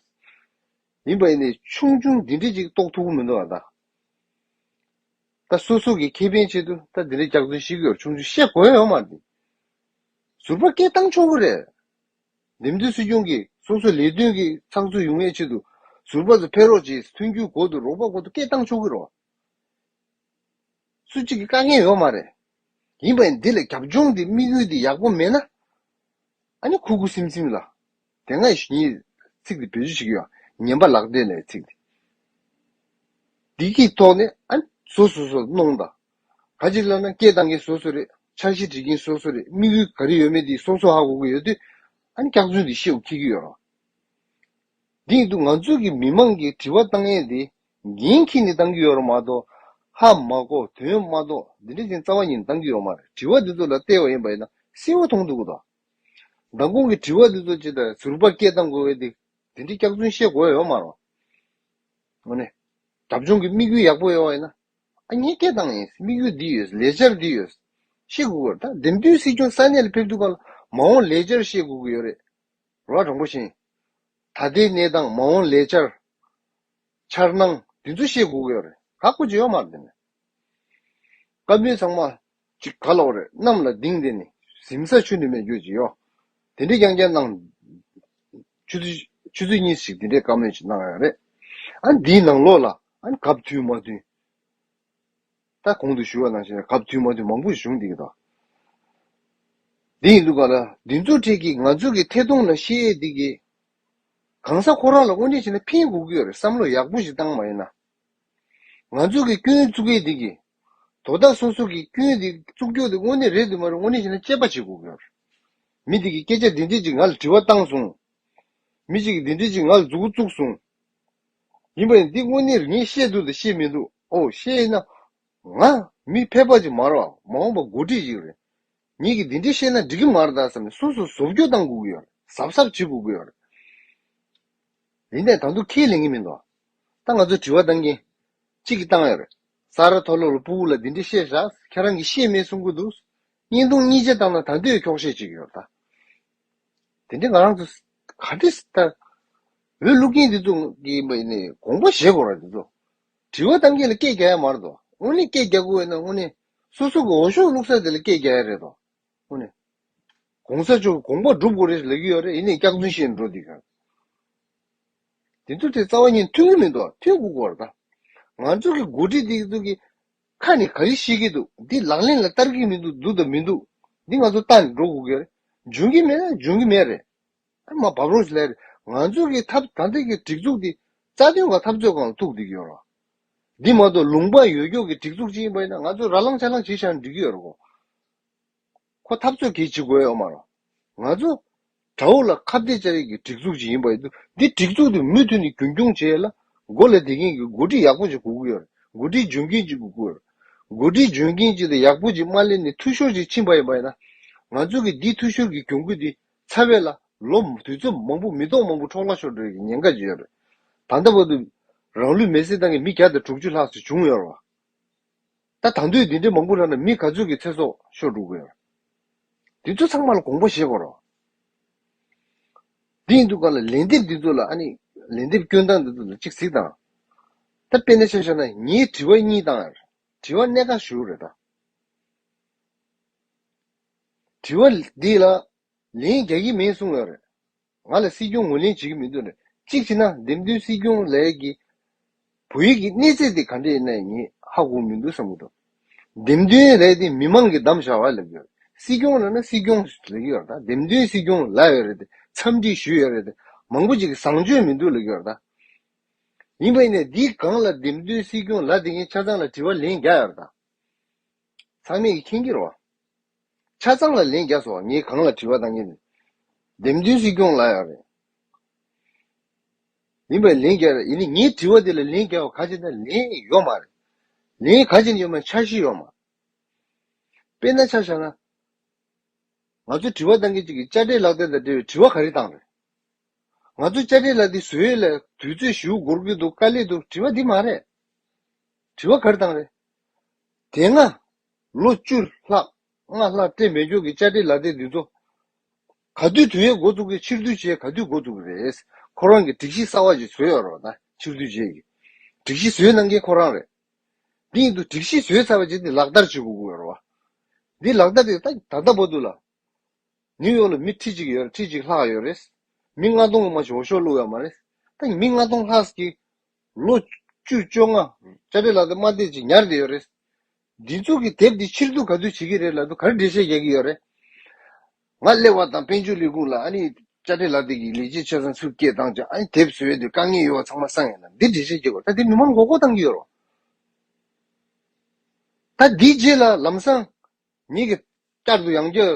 ཡིན་པ་ཡིན་ནའི་ཆུང་ཆུང་འདི་འདྲས་ཅིག་རྟོགས་ཐུབ་ཀྱི་མི་འདུག་ཨ་ད། ད་སོ་སོ་གི་ཁེ་ཕན་ཆེད་དུ་ད་འདི་འདྲས་སྐྱག་རྫུན་བཤད་ཀྱི་ཡོད་རེད། ཆུང་ཆུང་བཤད་དགོས་ཡོད་མ་རེད། ཟུར་པ་སྐད་བཏང་ཆོག་གི་རེད། འདེམས་ཐོན་སྲིད་སྐྱོང་གིས་སོ་སོའི་ལས་དོན་གྱི་ཚགས་ཚུད་ཡོང་ཡས་ཆེད་དུ་ཟུར་པ་ཚོ་ཕེབས་རོགས་བྱེད། མཐུན་འགྱུར་དགོས་འདུག་རོགས་པ་དགོས་འདུག་སྐད་བཏང་ཆོག་གི་རེད། སུ་གཅིག་གིས་བཀག་མཁན་ཡོད་མ་རེད། ཡིན་པ་ཡིན་འདི་ལ་རྒྱབ་ལྗོངས་འདི་དམིགས་ཡུལ་འདི་ཡག་པོ་མེད་ན། ཨ་ནི་ཁུ་ཁུ་སིམ་སིམ་ལ། དེ་སྔ་ངས་ཚིག་འདི་བེད་སྤྱོད་བྱེད་ཀྱི་ཡོད། ངན་པ་ལག་སྟེང་ལ་ཚིག་འདི། འདི་གི་ཐོག་ནས་ཨ་ནི་སོ་སོ་སོ་གནོང་དང་། ག་ཅིག་ལབ་ན་སྐད་བཏང་མཁན་སོ་སོ་རེད། འཆར་གཞི་སྒྲིག་མཁན་སོ་སོ་རེད། དམིགས་ཡུལ་ག་རེ་ཡོད་མེད་འདི་སོ་སོ་ཧ་གོ་གི་ཡོད་དུས། ཨ་ནི་སྐྱག་རྫུན་འདི་བཤད་དགོས་འཁེལ་གྱི་ཡོད་རེད། འདི་ཡིན་དུས་ང་ཚོ་གི་མི་མང་གིས་དྲི་བ་བཏང་ཡས་འདི་འགན་འཁྱེར་ནས་བཏང་གི་ཡོད་རེད་མ་གཏོགས། ཧ་མ་གོ་དོན་མ་རྟོགས་འདི་འདྲ་ཅིག་རྩ་བ་ཉིད་ནས་བཏང་གི་ཡོད་མ་རེད། དྲི་བ་འདི་ཚོ་ལ་བལྟས་པ་ཡིན་པ་ཡིན་ན་གསལ་བོ་མཐོང་ཐུབ་ཀྱི་འདུག་མདང་དགོང་གི་དྲི་བ་འདི་ཚོ་ཅིག་ད་ཟུར་པ་སྐད་བཏང་དགོས་པའི་འདི་འདི་འདྲའི་སྐྱག་རྫུན་བཤད་དགོས་ཡོད་མ་རེད། དངོས་གནས་རྒྱབ་ལྗོངས་ཀྱི་དམིགས་ཡུལ་ཡག་པོ་ཡོད་པ་ཡིན་ན། ཨ་ངས་སྐད་བཏང་ཡིན། དམིགས་ཡུལ་འདི་ཡོད། ལས་འཆར་འདི་ཡོད། ཤེས་དགོས་ཀྱི་ཡོད་རེད། ད་འདེམས་ཐོན་སྲིད་སྐྱོང་ས་གནས་ལ་ཕེབས་དུས་སྒང་ལ་མ་འོངས་ལས་འཆར་ཤེས་དགོས་ཀྱི་ཡོད་རེད། རོ་དྲང་པོ་བྱས། ད་ལྟའི་གནས་སྟངས། མ་འོངས་ལས་འཆར། འཆར་སྣང་འདི་ཚོ་ཤེས་དགོས་ཀྱི་ཡོད་རེད། ཁག་པོ་ཅིག་ཡོད་མ་རེད་དེ་ནས། བཀའ་མོལ་ཚང་མ་ཅིག་ག་ལབ་རེད། གནམ་ལ་ལྡིང་དེ་ནི་ཟིམ་ས་ཆུ་ནི་མེད་རྒྱུ་ཅིག་ཡོད། དེ་འདྲའི་རྐྱང་རྐྱང་གནང་། ཆུ་ཚོད་ཆུ་ཚོད་གཉིས་ཤིག་དེ་འདྲའི་བཀའ་མོལ་ཅིག་གནང་ཡོད་རེད། ཨ་འདིའི་ནང་ལོགས་ལ་ཨ་གབ་མཐུན་མ་མཐུན། ད་གོང་དུ་ཞུ་བ་ནང་བཞིན་གབ་མཐུན་མ་མཐུན་མང་པོ་བྱུང་འདུག་གི་དོ། འདི་ཡིན་དུས་ག་ལ་འདི་ཚོ་ཁྲིད་ཀྱི་ང་ཚོ་གི་ཐད་གཏོང་ལ་བཤད་ཡས་འདི་གི་གང་ཟག་ཁོ་རང་ལ་དངོས་གནས་བྱས་ན་ཕན་དགོས་ཀྱི་ཡོད་རེད། བསམ་བློ་ཡག་པོ་ཞིག་བཏང་མ་ཡིན་ན། ང་ཚོ་གི་སྐྱོན་བཙུགས་ཡས་འདི་གི་དོ་བདག་སོ་སོ་གི་སྐྱོན་འདི་བཙུགས་རྒྱུ་འདི་དངོས་གནས་རེད་འདུག་མ་རེད། དངོས་གནས་བྱས་ན་དཔྱད་པ་བྱེད་དགོས་ཀྱི་ཡོད་རེད། མི་འདི་གི་སྐད་ཆ་འདི་འདྲས་ཅིག་ང་ལ་དྲི་བ་བཏང་སོང་། མི་གཅིག་གིས་འདི་འདྲས་ཅིག་ང་ལ་མཛུབ་གུ་བཙུགས་སོང་། ཡིན་པ་ཡིན་འདི་དངོས་གནས་ངས་བཤད་འདུག་དང་བཤད་མི་འདུག་ཨོ་བཤད་ཡིན་ན། ང་མི་ཕལ་པ་ཅིག་མ་རེད་བ། མ་འོངས་པ་འགོ་ཁྲིད་ཅིག་རེད། ངེད་ཀྱིས་འདི་འདྲས་བཤད་ན་འགྲིག་གི་མ་རེད་ད་བསམ་ནས་སོ་སོ་བཟོ་བཅོས་བཏང་དགོས་ཀྱི་ཡོད་རེད། གཟབ་གཟབ་བྱེད་དགོས་ཀྱི་ཡོད་རེད། ཡིན་ནའི་ད་དུང་ཁས་ལེན་གྱི་མི་འདུག་ད་ང་ཚོ་དྲི་བ་བཏང་མཁན་གཅིག་གིས་བཏང་ཡོད་རེད། ས་རཱ་མཐོ་སློབ་ལ་ཕྲུ་གུ་ལ་འདི་འདྲས་བཤད་བཞག་ཁྱེད་རང་གིས་ཤེས་མེད་གསུང་གི་འདུག་བརྙན་ཐུང་གཉིས་ཆ་བཏང་ན་ད་འདོད་འཁྱོག་བཤད་བྱེད་ཀྱི་ཡོད་རེད་ད། དེ་འདྲ་ང་རང་ཚོ་ག་འདྲས་ད། འོས་བླུག་མཁན་འདི་ཚོ་གི་མ་ཡིན་ནའི་དགོངས་པ་བཞེས་དགོས་ར་འདི་ཚོ། དྲི་བ་བཏང་མཁན་ལ་སྐད་རྒྱག་ཡ་མ་རེད་དོ། དངོས་གནས་སྐད་རྒྱག་དགོས་ཡོད་ན་དངོས་གནས་སོ་སོ་གི་འོས་ཤོག་བླུག་ས་དེ་ལ་སྐད་རྒྱག་ཡ་རེད་དོ། དངོས་གནས། གོང་ས་མཆོག་གི་དགོངས་པ་སྒྲུབ་དགོས་རེད་ལབ་ཀྱི་ཡོད་རེད། ཡིན་ནའི་སྐྱག་རྫུན་བཤད་འགྲོ་འདི་ག་དེ་ཚོ་དེ་རྩ་བ་ཉིད་མཐུན་གྱི་མི་འདུག་མཐུན་དགོས་ཀྱི་རེད་ད། ང་ཚོ་གི་འགོ་ཁྲིད་འདི་ཚོ་གི་ཁ་ནས་ག་རེ་བཤད་ཀྱི་འདུག་འདི་ལག་ལེན་ལ་བསྟར་གྱི་མི་འདུག་འདུག་དང་མི་འདུག་འདི་ང་ཚོ་ལྟ་ནས་འགྲོ་དགོས་ཀྱི་རེད། འཇོན་གྱི་མེད་ན་འཇོན་གྱི་མེད་རེད། ཨ་མ་བབ་རོགས་ལས་རེད། ང་ཚོ་གི་ཐབས་ད་ལྟ་གི་སྒྲིག་འཛུགས་འདི་རྩ་དོན་ག་འཐབ་རྩོད་སྒང་ལ་གཏུགས་བསྡད་ཀྱི་ཡོད་རེད། འདི་མ་གཏོགས་ལུང་པ་ཡོད་ཀྱོག་གི་སྒྲིག་འཛུགས་ཅིག་ཡིན་པ་ཡིན་ན་ང་ཚོ་ར་ལངས་ཆ་ལངས་བྱེད་བཞག་ན་འགྲིག་གི་ཡོད་རེད་གོ། ཁོ་འཐབ་རྩོད་གལ་ཆེ་དགོས་ཡོད་མ་རེད། ང་ཚོ་དགྲ་བོ་ལ་ཁ་གཏད་བཅག་ཡས་ཀྱི་སྒྲིག་འཛུགས་ཅིག་ཡིན་པ་ཡིན་དུས་འདི་སྒྲིག་འཛུགས་འདི་མུ་མཐུད་ནས་རྒྱུན་སྐྱོང་བྱེད་ཡས་ལ་མགོ་ལ་བསྡད་མཁན་གྱི་འགོ་ཁྲིད་ཡག་པོ་ཅིག་དགོས་ཀྱི་ཡོད་རེད། འགོ་ཁྲིད་འཇོན་མཁན་ཅིག་དགོས་ཀྱི་ཡོད་རེད། འགོ་ཁྲིད་འཇོན་མཁན་ཅིག་དང་ཡག་པོ་ཅིག་མ་སླེབས་ནས་འཐུས་ཤོར་ཅིག་ཕྱིན་པ་ཡིན་པ་ཡིན་ན་ང་ཚོ་གི་འདི་འཐུས་ཤོར་གྱི་གྱོང་གུད་འདི་ཚ་བའི་ལ་ལོ་དུས་ཚོད་མང་པོ་མི་ཐོག་མང་པོ་འཕྲོ་བརླག་ཤོར་འགྲོ་ཡས་ཀྱི་ཉེན་ཁ་ཅིག་ཡོད་རེད། ད་ལྟ་བར་དུ་རང་ལུས་མེར་སྲེག་བཏང་མཁན་མི་བརྒྱ་དང་དྲུག་ཅུ་ལྷག་ཙམ་བྱུང་ཡོད་རེད་བ། ད་ད་དུང་འདི་འདྲའི་མང་པོ་རག་ན་མི་ག་ཚོད་ཀྱི་ཚེ་སྲོག་ཤོར་འགྲོ་གི་ཡོད། འདི་ཚོ་ཚང་མ་ལ་དགོངས་པ་བཞེས་དགོས་རེད། འདི་ཡིན་དུས་ག་ལ་ལན་འདེབས་འདི་ཚོ་ལ་ཨ་ནི་ལན་འདེབས་སྐྱོན་སྟངས་འདི་ཚོ་ལ་གཅིག་གཟིགས་དང་། ད་དཔེར་ན་ཆ་བཞག་ན་ངས་དྲི་བ་གཉིས་བཏང་ཡོད་རེད། དྲི་བ་གནད་འགག་ཞིག་རེད་ད། དྲི་བ་འདི་ལ་ལན་རྒྱག་གི་མེད་གསུངས་ཡོད་རེད། ང་ལ་སྲིད་སྐྱོང་ངོས་ལེན་བྱེད་ཀྱི་མི་འདུག་ནས་གཅིག་བྱས་ན་འདེམས་ཐོན་སྲིད་སྐྱོང་ལས་ཀྱི་བོད་ཡིག་གི་གནས་ཚད་དེ་ག་འདྲ་ཡིན་ན་ངས་ཧ་གོ་མི་འདུག་བསམ་གྱི་འདུག་འདེམས་ཐོན་ལས་དེ་མི་མང་གིས་བདམས་བཞག་པ་ལབ་ཀྱི་ཡོད་རེད། སྲིད་སྐྱོང་ལབ་ན་སྲིད་སྐྱོང་ལབ་ཀྱི་ཡོད་རེད། ད་འདེམས་ཐོན་སྲིད་སྐྱོང་ལབ་ཡོད་རེད་དེ་འཚམས་འདྲི་ཞུས་ཡོད་རེད་དེ་མང་པོ་ཅིག་གིས་བཟང་སྤྱོད་མི་འདུག་ལབ་ཀྱི་ཡོད་རེད་ད། ཡིན་པ་ཡིན་ནའི་འདིའི་སྒང་ལ་འདེམས་ཐོན་སྲིད་སྐྱོང་ལབ་བསྡད་མཁན་ཆ་ཚང་ལ་དྲི་བ་ལན་རྒྱག་ཡོད་རེད་ད། ཚང་མས་ཀྱིས་མཁྱེན་གྱི་རེད་བ། ཆ་ཚང་ལ་ལན་རྒྱག་སོང་བ། ངས་གང་ལ་དྲི་བ་བཏང་གི་འདུག་འདེམས་ཐོན་སྲིད་སྐྱོང་ལབ་ཡོད་རེད། ཡིན་པས་ལན་རྒྱག་རེད། ཡིན་ནའི་ངའི་དྲི་བ་དེ་ལ་ལན་རྒྱག་པ་ག་ཅི་ན་ལན་ཡོད་མ་རེད། ལན་ག་ཅི་ན་ཡོད་མ་རེད། འཆར་གཞི་ཡོད་མ་རེད། དཔེར་ན་ཆ་བཞག་ན། ང་ཚོ་དྲི་བ་བཏང་མཁན་ཅིག་གིས་དཔྱ་ཁྲལ་ལག་དེབ་དང་འབྲེལ་བའི་དྲི་བ་ག་རེ་བཏང་རེད། ང་ཚོ་དཔྱ་ཁྲལ་ལག་དེབ་བཟོ་ཡས་ལ་དུས་ཚོད་ཞེ་པོ་འགོར་གྱི་འདུག་དཀའ་ལས་འདུག་དྲི་བ་འདི་མ་རེད། དྲི་བ་ག་རེ་བཏང་རེད། དེ་སྔ་ལོ་བཅུ་ལྷག་ལྔ་ལྷག་སྤྲད་མེད་རྒྱུ་གི་དཔྱ་ཁྲལ་ལག་དེབ་འདི་ཚོ་ག་དུས་བསྡུ་ཡས་འགོ་བཙུགས་ཀྱི་ཕྱིར་བསྡུ་བྱེད་ག་དུས་འགོ་བཙུགས་ཀྱི་རེད། ཁོ་རང་གིས་སྒྲིག་གཞི་གསར་བ་ཅིག་བཟོས་ཡོད་རེད་བ། ད་ཕྱིར་བསྡུ་བྱེད་ཀྱི་སྒྲིག་གཞི་བཟོས་གནང་མཁན་ཁོ་རང་རེད། འདི་ཡིན་དུས་སྒྲིག་གཞི་བཟོས་ཚར་བ་ཅིག་འདི་ལག་བསྟར་བྱེད་དགོས་ཀྱི་ཡོད་རེད་བ། འདི་ལག་བསྟར་དེ་ད་ད་ལྟ་བར་དུ་ལ། ནིའུ་ཡོག་ལ་མི་ཁྲི་གཅིག་ཡོད་རེད། ཁྲི་གཅིག་ལྷག་ཡོད་རེད། མི་ལྔ་སྟོང་མ་ཞིག་འོས་ཤོག་བླུགས་ཡོད་མ་རེད། ད་མི་ལྔ་སྟོང་ལྷག་ཅིག་ལོ་བཅུ་བཅོ་ལྔ་དཔྱ་ཁྲལ་ལག་དེབ་མ་བསྡད་ཅིག་ཉར་བསྡད་ཡོད་རེད། འདི་ཚོ་གི་དེབ་འདི་ཕྱིར་བསྡུ་ག་དུས་བྱེད་ཀྱི་རེད་ལབ་དུས་ག་རེ་འགྲེལ་བཤད་རྒྱག་གི་ཡོད་རེད། ང་སླེབས་པ་དང་དཔལ་འབྱོར་ལས་ཁུངས་ལ་ཨ་ནི་དཔྱ་ཁྲལ་ལག་དེབ་ཀྱི་ལས་བྱེད་ཆ་ཚང་ཚུར་སྐད་བཏང་ཅིག་ཨ་ནི་དེབ་བཟོས་དུས་དཀའ་ངལ་ཡོད་པ་ཚང་མ་སངས་ཡོད་ན་འདི་འགྲེལ་བཤད་རྒྱག་དགོས། ད་དེ་མི་མང་མགོ་སྐོར་བཏང་གི་ཡོད་རེད། ད་འདིའི་རྗེས་ལ་ལམ་སང་ངེད་ཀྱིས་བསྐྱར་དུ་ཡང་བསྐྱར་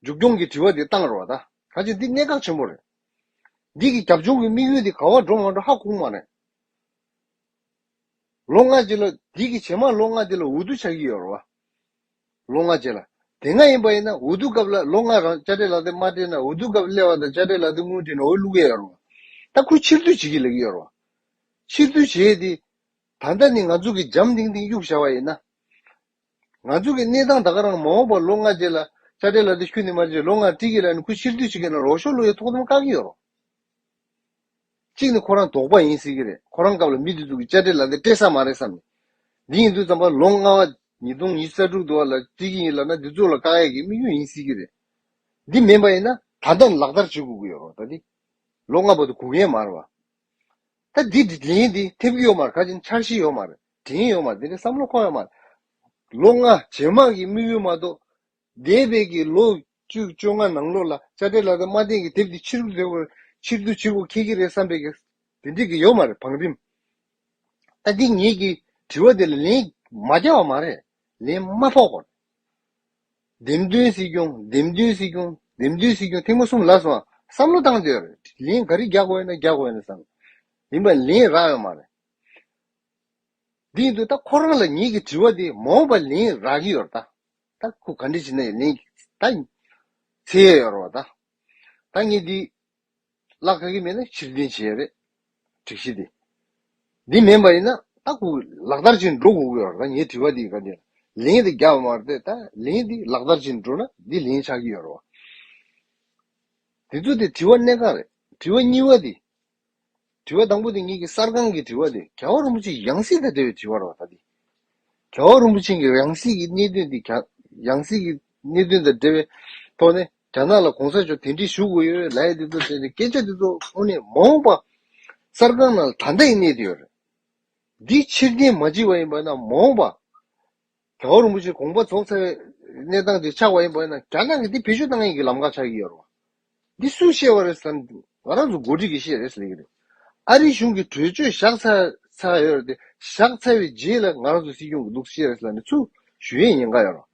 མཇུག་སྐྱོང་གི་དྲི་བ་དེ་བཏང་རོགས་ད། ག་ཅི་འདི་གནད་འགག་ཆེན་པོ་རེད། འདི་གི་རྒྱབ་ལྗོངས་ཀྱི་དམིགས་ཡུལ་དེ་ག་པར་འགྲོ་མ་འགྲོ་ཧ་གོ་གི་མ་རེད། ལོ་ལྔ་རྗེས་ལ་འདི་གི་རྗེས་མ་ལོ་ལྔ་དེ་ལ་འོས་བསྡུ་ཆགས་ཀྱི་ཡོད་རེད་བ། ལོ་ལྔ་རྗེས་ལ། དེ་སྔ་ཡིན་པ་ཡིན་ན་འོས་བསྡུ་སྐབས་ལ་ལོ་ལྔ་རང་དཔྱ་ཁྲལ་ལག་དེབ་མ་སྤྲད་ན་འོས་བསྡུ་སྐབས་སླེབས་པ་དང་དཔྱ་ཁྲལ་ལག་དེབ་སྔོན་སྤྲད་ནས་འོས་བླུག་གི་ཡོད་རེད་བ། ད་ཁོས་ཕྱིར་བསྡུ་བྱེད་ཀྱི་ལབ་ཀྱི་ཡོད་རེད་བ། ཕྱིར་བསྡུ་བྱས་ཏེ། ད་ ད་ལྟ་ནི་ང་ཚོ་གི་འཇམ་ཐིང་ཐིང་གཡུག་བཞག་པ་ཡིན་ན། ང་ཚོ་གི་གནས་སྟངས་ད་ག་རང་མ་འོངས་པར་ལོ་ལྔ་རྗེས་ལ་དཔྱ་ཁྲལ་ལག་དེབ་ཁྱོན་ནས་མ་བརྗེད། ལོ་ལྔ་ཏི་གི་ལ་ནི་ཁུ་ཕྱིར་བསྡུ་བྱེད་མཁན་ལ་རོགས་ཤོག་ལོ་ཡི་ཐོག་དམ་བཀག་གི་ཡོད་རོ། གཅིག་ནི་ཁོ་རང་དོགས་པ་ཡིན་སྲིད་ཀྱི་རེད། ཁོ་རང་སྐབས་ལ་མི་དེ་ཚོ་གི་དཔྱ་ཁྲལ་ལག་དེབ་སྤྲད་ས་མ་རེད་བསམ་ནས། འདི་ཡིན་དུས་ཙམ་པ་ལོ་ལྔ་བ་ཉིས་སྟོང་ཉི་ཤུ་རྩ་དྲུག་དུ་བ་ལ་ཏི་གི་ཡིན་ལབ་ན་འདི་ཚོ་ལ་བཀག་ཡས་ཀྱི་དམིགས་ཡུལ་ཡིན་སྲིད་ཀྱི་རེད། འདི་མིན་པ་ཡིན་ན་ད་ལྟ་ནས་ལག་བསྟར་བྱེད་དགོས་ཀྱི་ཡོད་རོ། ད་འདི་ལོ་ལྔ་བར་དུ་སྒུག་ཡས་མ་རེད་བ། ད་འདི་ལན་འདི་ཐེབས་ཀྱི་ཡོད་མ་རེད། ག་ཅིག་འཆར་གཞི་ཡོད་མ་རེད། དྲན་ཡོད་མ་རེད། འདི་འདྲའི་བསམ་བློ་འཁོར་ཡོད་མ་རེད། ལོ་ལྔ་རྗེས་མ་གི་དམིགས་ཡུལ་མ་གཏོགས། འདས་པའི་གི་ལོ་བཅུ་བཅོ་ལྔ་ནང་ལོགས་ལ་དཔྱ་ཁྲལ་ལག་དེབ་མ་བསྟན་གི་དེབ་འདི་ཕྱིར་བསྡུ་བྱེད་དགོས་ཁྱེད་ཀྱི་རེད་བསམ་པའི་གི་དེ་འདྲའི་གི་ཡོད་མ་རེད། བང་རིམ། ད་འདི་ངེད་ཀྱི་དྲི་བ་དེ་ལ་ལན་མ་རྒྱག་པ་མ་རེད། ལན་མ་ཕོག་པ་རེད། འདེམས་ཐོན་སྲིད་སྐྱོང་། འདེམས་ཐོན་སྲིད་སྐྱོང་། འདེམས་ཐོན་སྲིད་སྐྱོང་ཐེངས་མ་གསུམ་ལ་སོང་བསམ་བློ་བཏང་བསྡད་ཡོད་རེད། ལན་ག་རེ་རྒྱག་དགོས་ཡིན་ན་རྒྱག་དགོས་ཡིན་ན་བསམ། ཡིན་པ་ལན་རག་ཡོད་མ་རེད། འདི་ཡིན་དུས་ད་ཁོ་རང་ལ་ངེད་ཀྱི་དྲི་བ་འདི་མ་འོངས་པ་ལན་རག་གི་ཡོད་རེད་ད། ད་ཁོ་ག་འདྲ་བྱེད་ན་ཡང་ལན་ད་འཚོལ་ཡས་ཡོད་རེད་བ་ད། ད་ངས་འདི་བརླག་ག་གི་མེད་ན་ཕྱིར་འཐེན་བྱེད་ཡས་རེད། སྒྲིག་གཞི་འདི། འདི་མིན་པ་ཡིན་ན་ད་ཁོ་ལག་བསྟར་བྱེད་འགྲོ་དགོས་ཀྱི་ཡོད་རེད་ད། ངའི་དྲི་བ་འདི་ག་འདི་ལན་འདི་རྒྱག་པ་མ་རེད་དེ། ད་ལན་འདི་ལག་བསྟར་བྱེད་འགྲོ་ན་འདི་ལན་ཆགས་ཀྱི་ཡོད་རེད་བ། དེ་ཚོ་དེ་དྲི་བ་གནད་འགག་རེད། དྲི་བ་གཉིས་པ་འདི། དྲི་བ་དང་པོ་དེ་ངེད་ཀྱི་གསར་ཁང་གི་དྲི་བ་དེ་རྒྱལ་བ་རིན་པོ་ཆེའི་ཡང་སྲིད་དང་འབྲེལ་བའི་དྲི་བ་རེད་བ་ད་དེ། རྒྱལ་བ་རིན་པོ་ཆེ་གི་ཡང་སྲིད་ཀྱི་གནད་དོན་དེ་རྒྱ་ཡང་སྲིད་ཀྱི་གནད་དོན་དང་འབྲེལ་བའི་ཐོག་ནས་རྒྱ་ནག་ལ་གོང་ས་མཆོག་གདན་འདྲེན་ཞུ་དགོས་ཡོད་ལབ་ཡས་དེ་ཚོ་དེ་ནས་སྐད་ཆ་དེ་ཚོ་དངོས་གནས་མ་འོངས་པ་གསར་ཁང་ནང་ལ་ད་ལྟ་ཡི་གནས་དེ་ཡོད་རེད། འདི་ཕྱིར་འཐེན་མ་བྱས་པ་ཡིན་པ་ན་མ་འོངས་པ། རྒྱལ་བ་རིན་པོ་ཆེ་དགོངས་པ་རྫོགས་ཚར་བའི་གནས་སྟངས་དེ་ཆགས་པ་ཡིན་པ་ན་རྒྱ་ནག་གིས་འདི་བེད་སྤྱོད་བཏང་ཡས་ཀྱི་ལམ་ཁ་ཆགས་ཀྱི་ཡོད་རེད་བ། འདི་སུས་བཤད་པ་རེད་ཟེར་ན་ང་རང་ཚོ་འགོ་ཁྲིད་ཀྱིས་བཤད་རེད་ཟེར་གྱི་རེད། ཨ་རིའི་གཞུང་གིས་གྲོས་ཆོད་བཞག་ཚར་ཚར་ཡོད་རེད་དེ། བཞག་ཚར་བའི་རྗེས་ལ་ང་རང་ཚོ་སྲིད་སྐྱོང་གིས་འདུག་བཤད་རེད་ཟེར་ནས་ཚུར་ཞུ་ཡས་ཉེན་ཁ་ཡོད་རེད།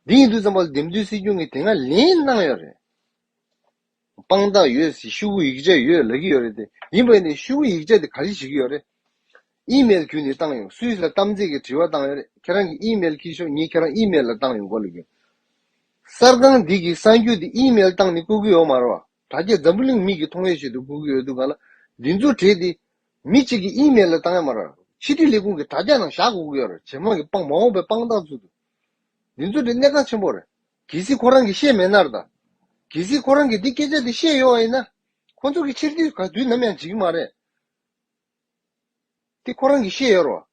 འདི་ཡིན་དུས་ཙམ་པ་ལ་འདེམས་ཐོན་སྲིད་སྐྱོང་གིས་དེ་སྔ་ལན་གནང་ཡོད་རེད། དཔང་རྟགས་ཡོད་ཟེར། ཤོག་གུ་ཡིག་ཆ་ཡོད་ལབ་ཀྱི་ཡོད་རེད་དེ། ཡིན་པ་ཡིན་ནའི་ཤོག་གུ་ཡིག་ཆ་དེ་ག་རེ་བྱེད་ཀྱི་ཡོད་རེད། ཨི་མེལ་བརྒྱུད་ནས་བཏང་ཡོང་། སུས་ལ་གཏམ་ཚད་ཀྱི་དྲི་བ་བཏང་ཡོད་རེད། ཁྱེད་རང་གིས་ཨི་མེལ་འཁྱེར་ཤོག་ངས་ཁྱེད་རང་ཨི་མེལ་ལ་བཏང་ཡོང་གོ་ལབ་ཀྱི་ཡོད། གསར་ཁང་འདི་གི་གསར་འགྱུར་འདི་ཨི་མེལ་བཏང་ནས་བསྐུར་གྱི་ཡོད་མ་རེད་བ། དྲ་རྒྱ་འཛམ་བུ་གླིང་མི་གིས་མཐོང་ཡས་ཆེད་དུ་བསྐུར་གྱི་ཡོད་འདུག་ག་ལ། འདི་ཚོ་གྲས་འདི་མི་གཅིག་གིས་ཨི་མེལ་ལ་བཏང་ཡ་མ་རེད། ཕྱི་དྲིལ་ལས་ཁུངས་ཀྱི་དྲ་རྒྱ་ནང་བཞག་དགོས་ཀྱི་ཡོད་རེད། རྗེས་མ་གི་དཔང་མ་འོངས་པའི་དཔང་རྟགས་ཚུལ་དུ། འདི་ཚོ་དེ་གནད་འགག་ཆེན་པོ་རེད། གལ་སྲིད་ཁོ་རང་གིས་བཤད་མེད་ན་རེད་ད། གལ་སྲིད་ཁོ་རང་གིས་འདི་སྐད་ཆ་དེ་བཤད་ཡོད་པ་ཡིན་ན། ཁོ་ཚོ་གིས་ཕྱིར་འཐེན་ག་དུས་ནམ་ཡང་བྱེད་ཀྱི་མ་རེད། དེ་ཁོ་རང་གིས་བཤད་ཡོད་རེད་བ།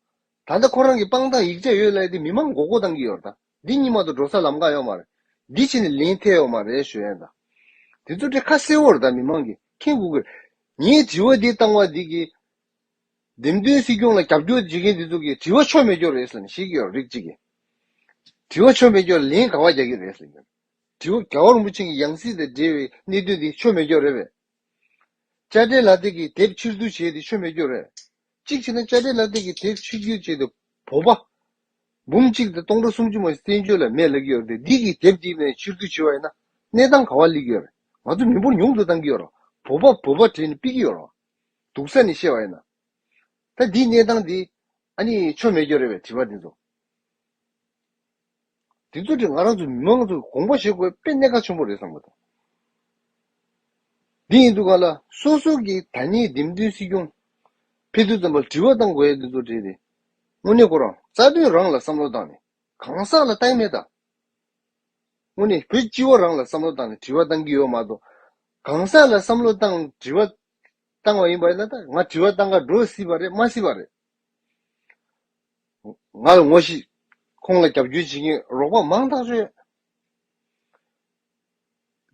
ད་ལྟ་ཁོ་རང་གི་དཔང་རྟགས་ཡིག་ཆ་ཡོད་ལབ་ཡས་དེ་མི་མང་མགོ་སྐོར་བཏང་གི་ཡོད་རེད་ད། འདི་གཉིས་མ་གཏོགས་འགྲོ་ས་ལམ་ཁ་ཡོད་མ་རེད། འདི་བྱས་ནས་ལན་ཐེབས་ཡོད་མ་རེད་ཞུ་ཡ་ཡིན་ད། དེ་ཚོ་དེ་ཁ་གསལ་བོ་རེད་ད། མི་མང་གིས་མཁྱེན་དགོས་ཀྱི་རེད། ངས་དྲི་བ་འདི་བཏང་བ་འདི་གིས། འདེམས་ཐོན་སྲིད་སྐྱོང་ལ་རྒྱབ་སྐྱོར་བྱེད་མཁན་འདི་ཚོ་གིས་དྲི་བ་ཆོ་མེད་སྐྱོར་རེད་ཟེར་ནས་བཤད་ཀྱི་ཡོད་རིགས་གཅིག་གིས། དྲི་བ་ཆོ་མེད་སྐྱོར་ལན་ག་བ་རྒྱག་གི་རེད་ཟེར་གྱི་ཡོད། དྲི་བ་རྒྱལ་བ་རིན་པོ་ཆེ་གི་ཡང་སྲིད་དང་འབྲེལ་བའི་གནད་དོན་འདི་ཆོ་མེད་སྐྱོར་རེད་པས། དཔྱ་ཁྲལ་ལག་དེབ་ཀྱི་དེབ་ཕྱིར་བསྡུ་བྱས་ཏེ་ཆོ་མེད་སྐྱོར་རེད། གཅིག་བྱས་ན་དཔྱ་ཁྲལ་ལག་དེབ་ཀྱི་དེབ་ཕྱིར་བསྡུ་བྱས་ཏེ་བོད་པ་འབུམ་གཅིག་དང་སྟོང་ཕྲག་སུམ་ཅུ་མ་བཙན་བྱོལ་ལ་མེད་ལབ་ཀྱི་ཡོད་རེད་དེ། འདི་གི་དེབ་འདི་ནས་ཕྱིར་བསྡུ་བྱས་པ་ཡིན་ན་གནས་སྟངས་ག་བ་སླེབས་ཀྱི་ཡོད་རེད། ང་ཚོ་མི་འབོར་ཉུང་དུ་བཏང་གི་ཡོད་རེད། བོད་པ་བོད་པ་བྲལ་ནས་ཕུད་ཀྱི་ཡོད་རེད། སྡུག་ས་ནས་བཤད་པ་ཡིན་ན། ད་འདིའི་གནས་སྟངས་འདི་ཨ་ནི་ཆོ་མེད་སྐྱོར་རེད་པས། དྲི་བ་འདི་ཚོ། འདི་ཚོ་དེ་ང་རང་ཚོ་མི་མང་ཚོ་དགོངས་པ་བཞེས་དགོས་དཔེ་གནད་འགག་ཆེན་པོ་རེད་བསམ་གི་འདུག་འདི་ཡིན་དུས་ག་ལ་སོ་སོ་གི་ད་ནི་འདེམས་ཐོན་སྲིད་སྐྱོང་ཕེབས་དུས་ཙམ་པ་དྲི་བ་བཏང་དགོས་ཡ་འདི་ཚོ་དྲིས་ཏེ། དངོས་གནས་ཁོ་རང་རྩ་དོན་རང་ལ་བསམ་བློ་བཏང་ནས་གང་ཟག་ལ་བལྟས་མེད་ད། དངོས་གནས་བོད་སྤྱི་བོ་རང་ལ་བསམ་བློ་བཏང་ནས་དྲི་བ་བཏང་གི་ཡོད་མ་གཏོགས། གང་ཟག་ལ་བསམ་བློ་བཏང་དྲི་བ་བཏང་བ་ཡིན་པ་ཡིན་ན་ད་ང་དྲི་བ་བཏང་ག་འགྲོ་སྲིད་པ་རེད་མ་སྲིད་པ་རེད། ང་ལ་ངོ་ཤེས། ཁོང་ལ་རྒྱབ་སྐྱོར་བྱེད་མཁན་རོགས་པ་མང་ཐག་ཆོད།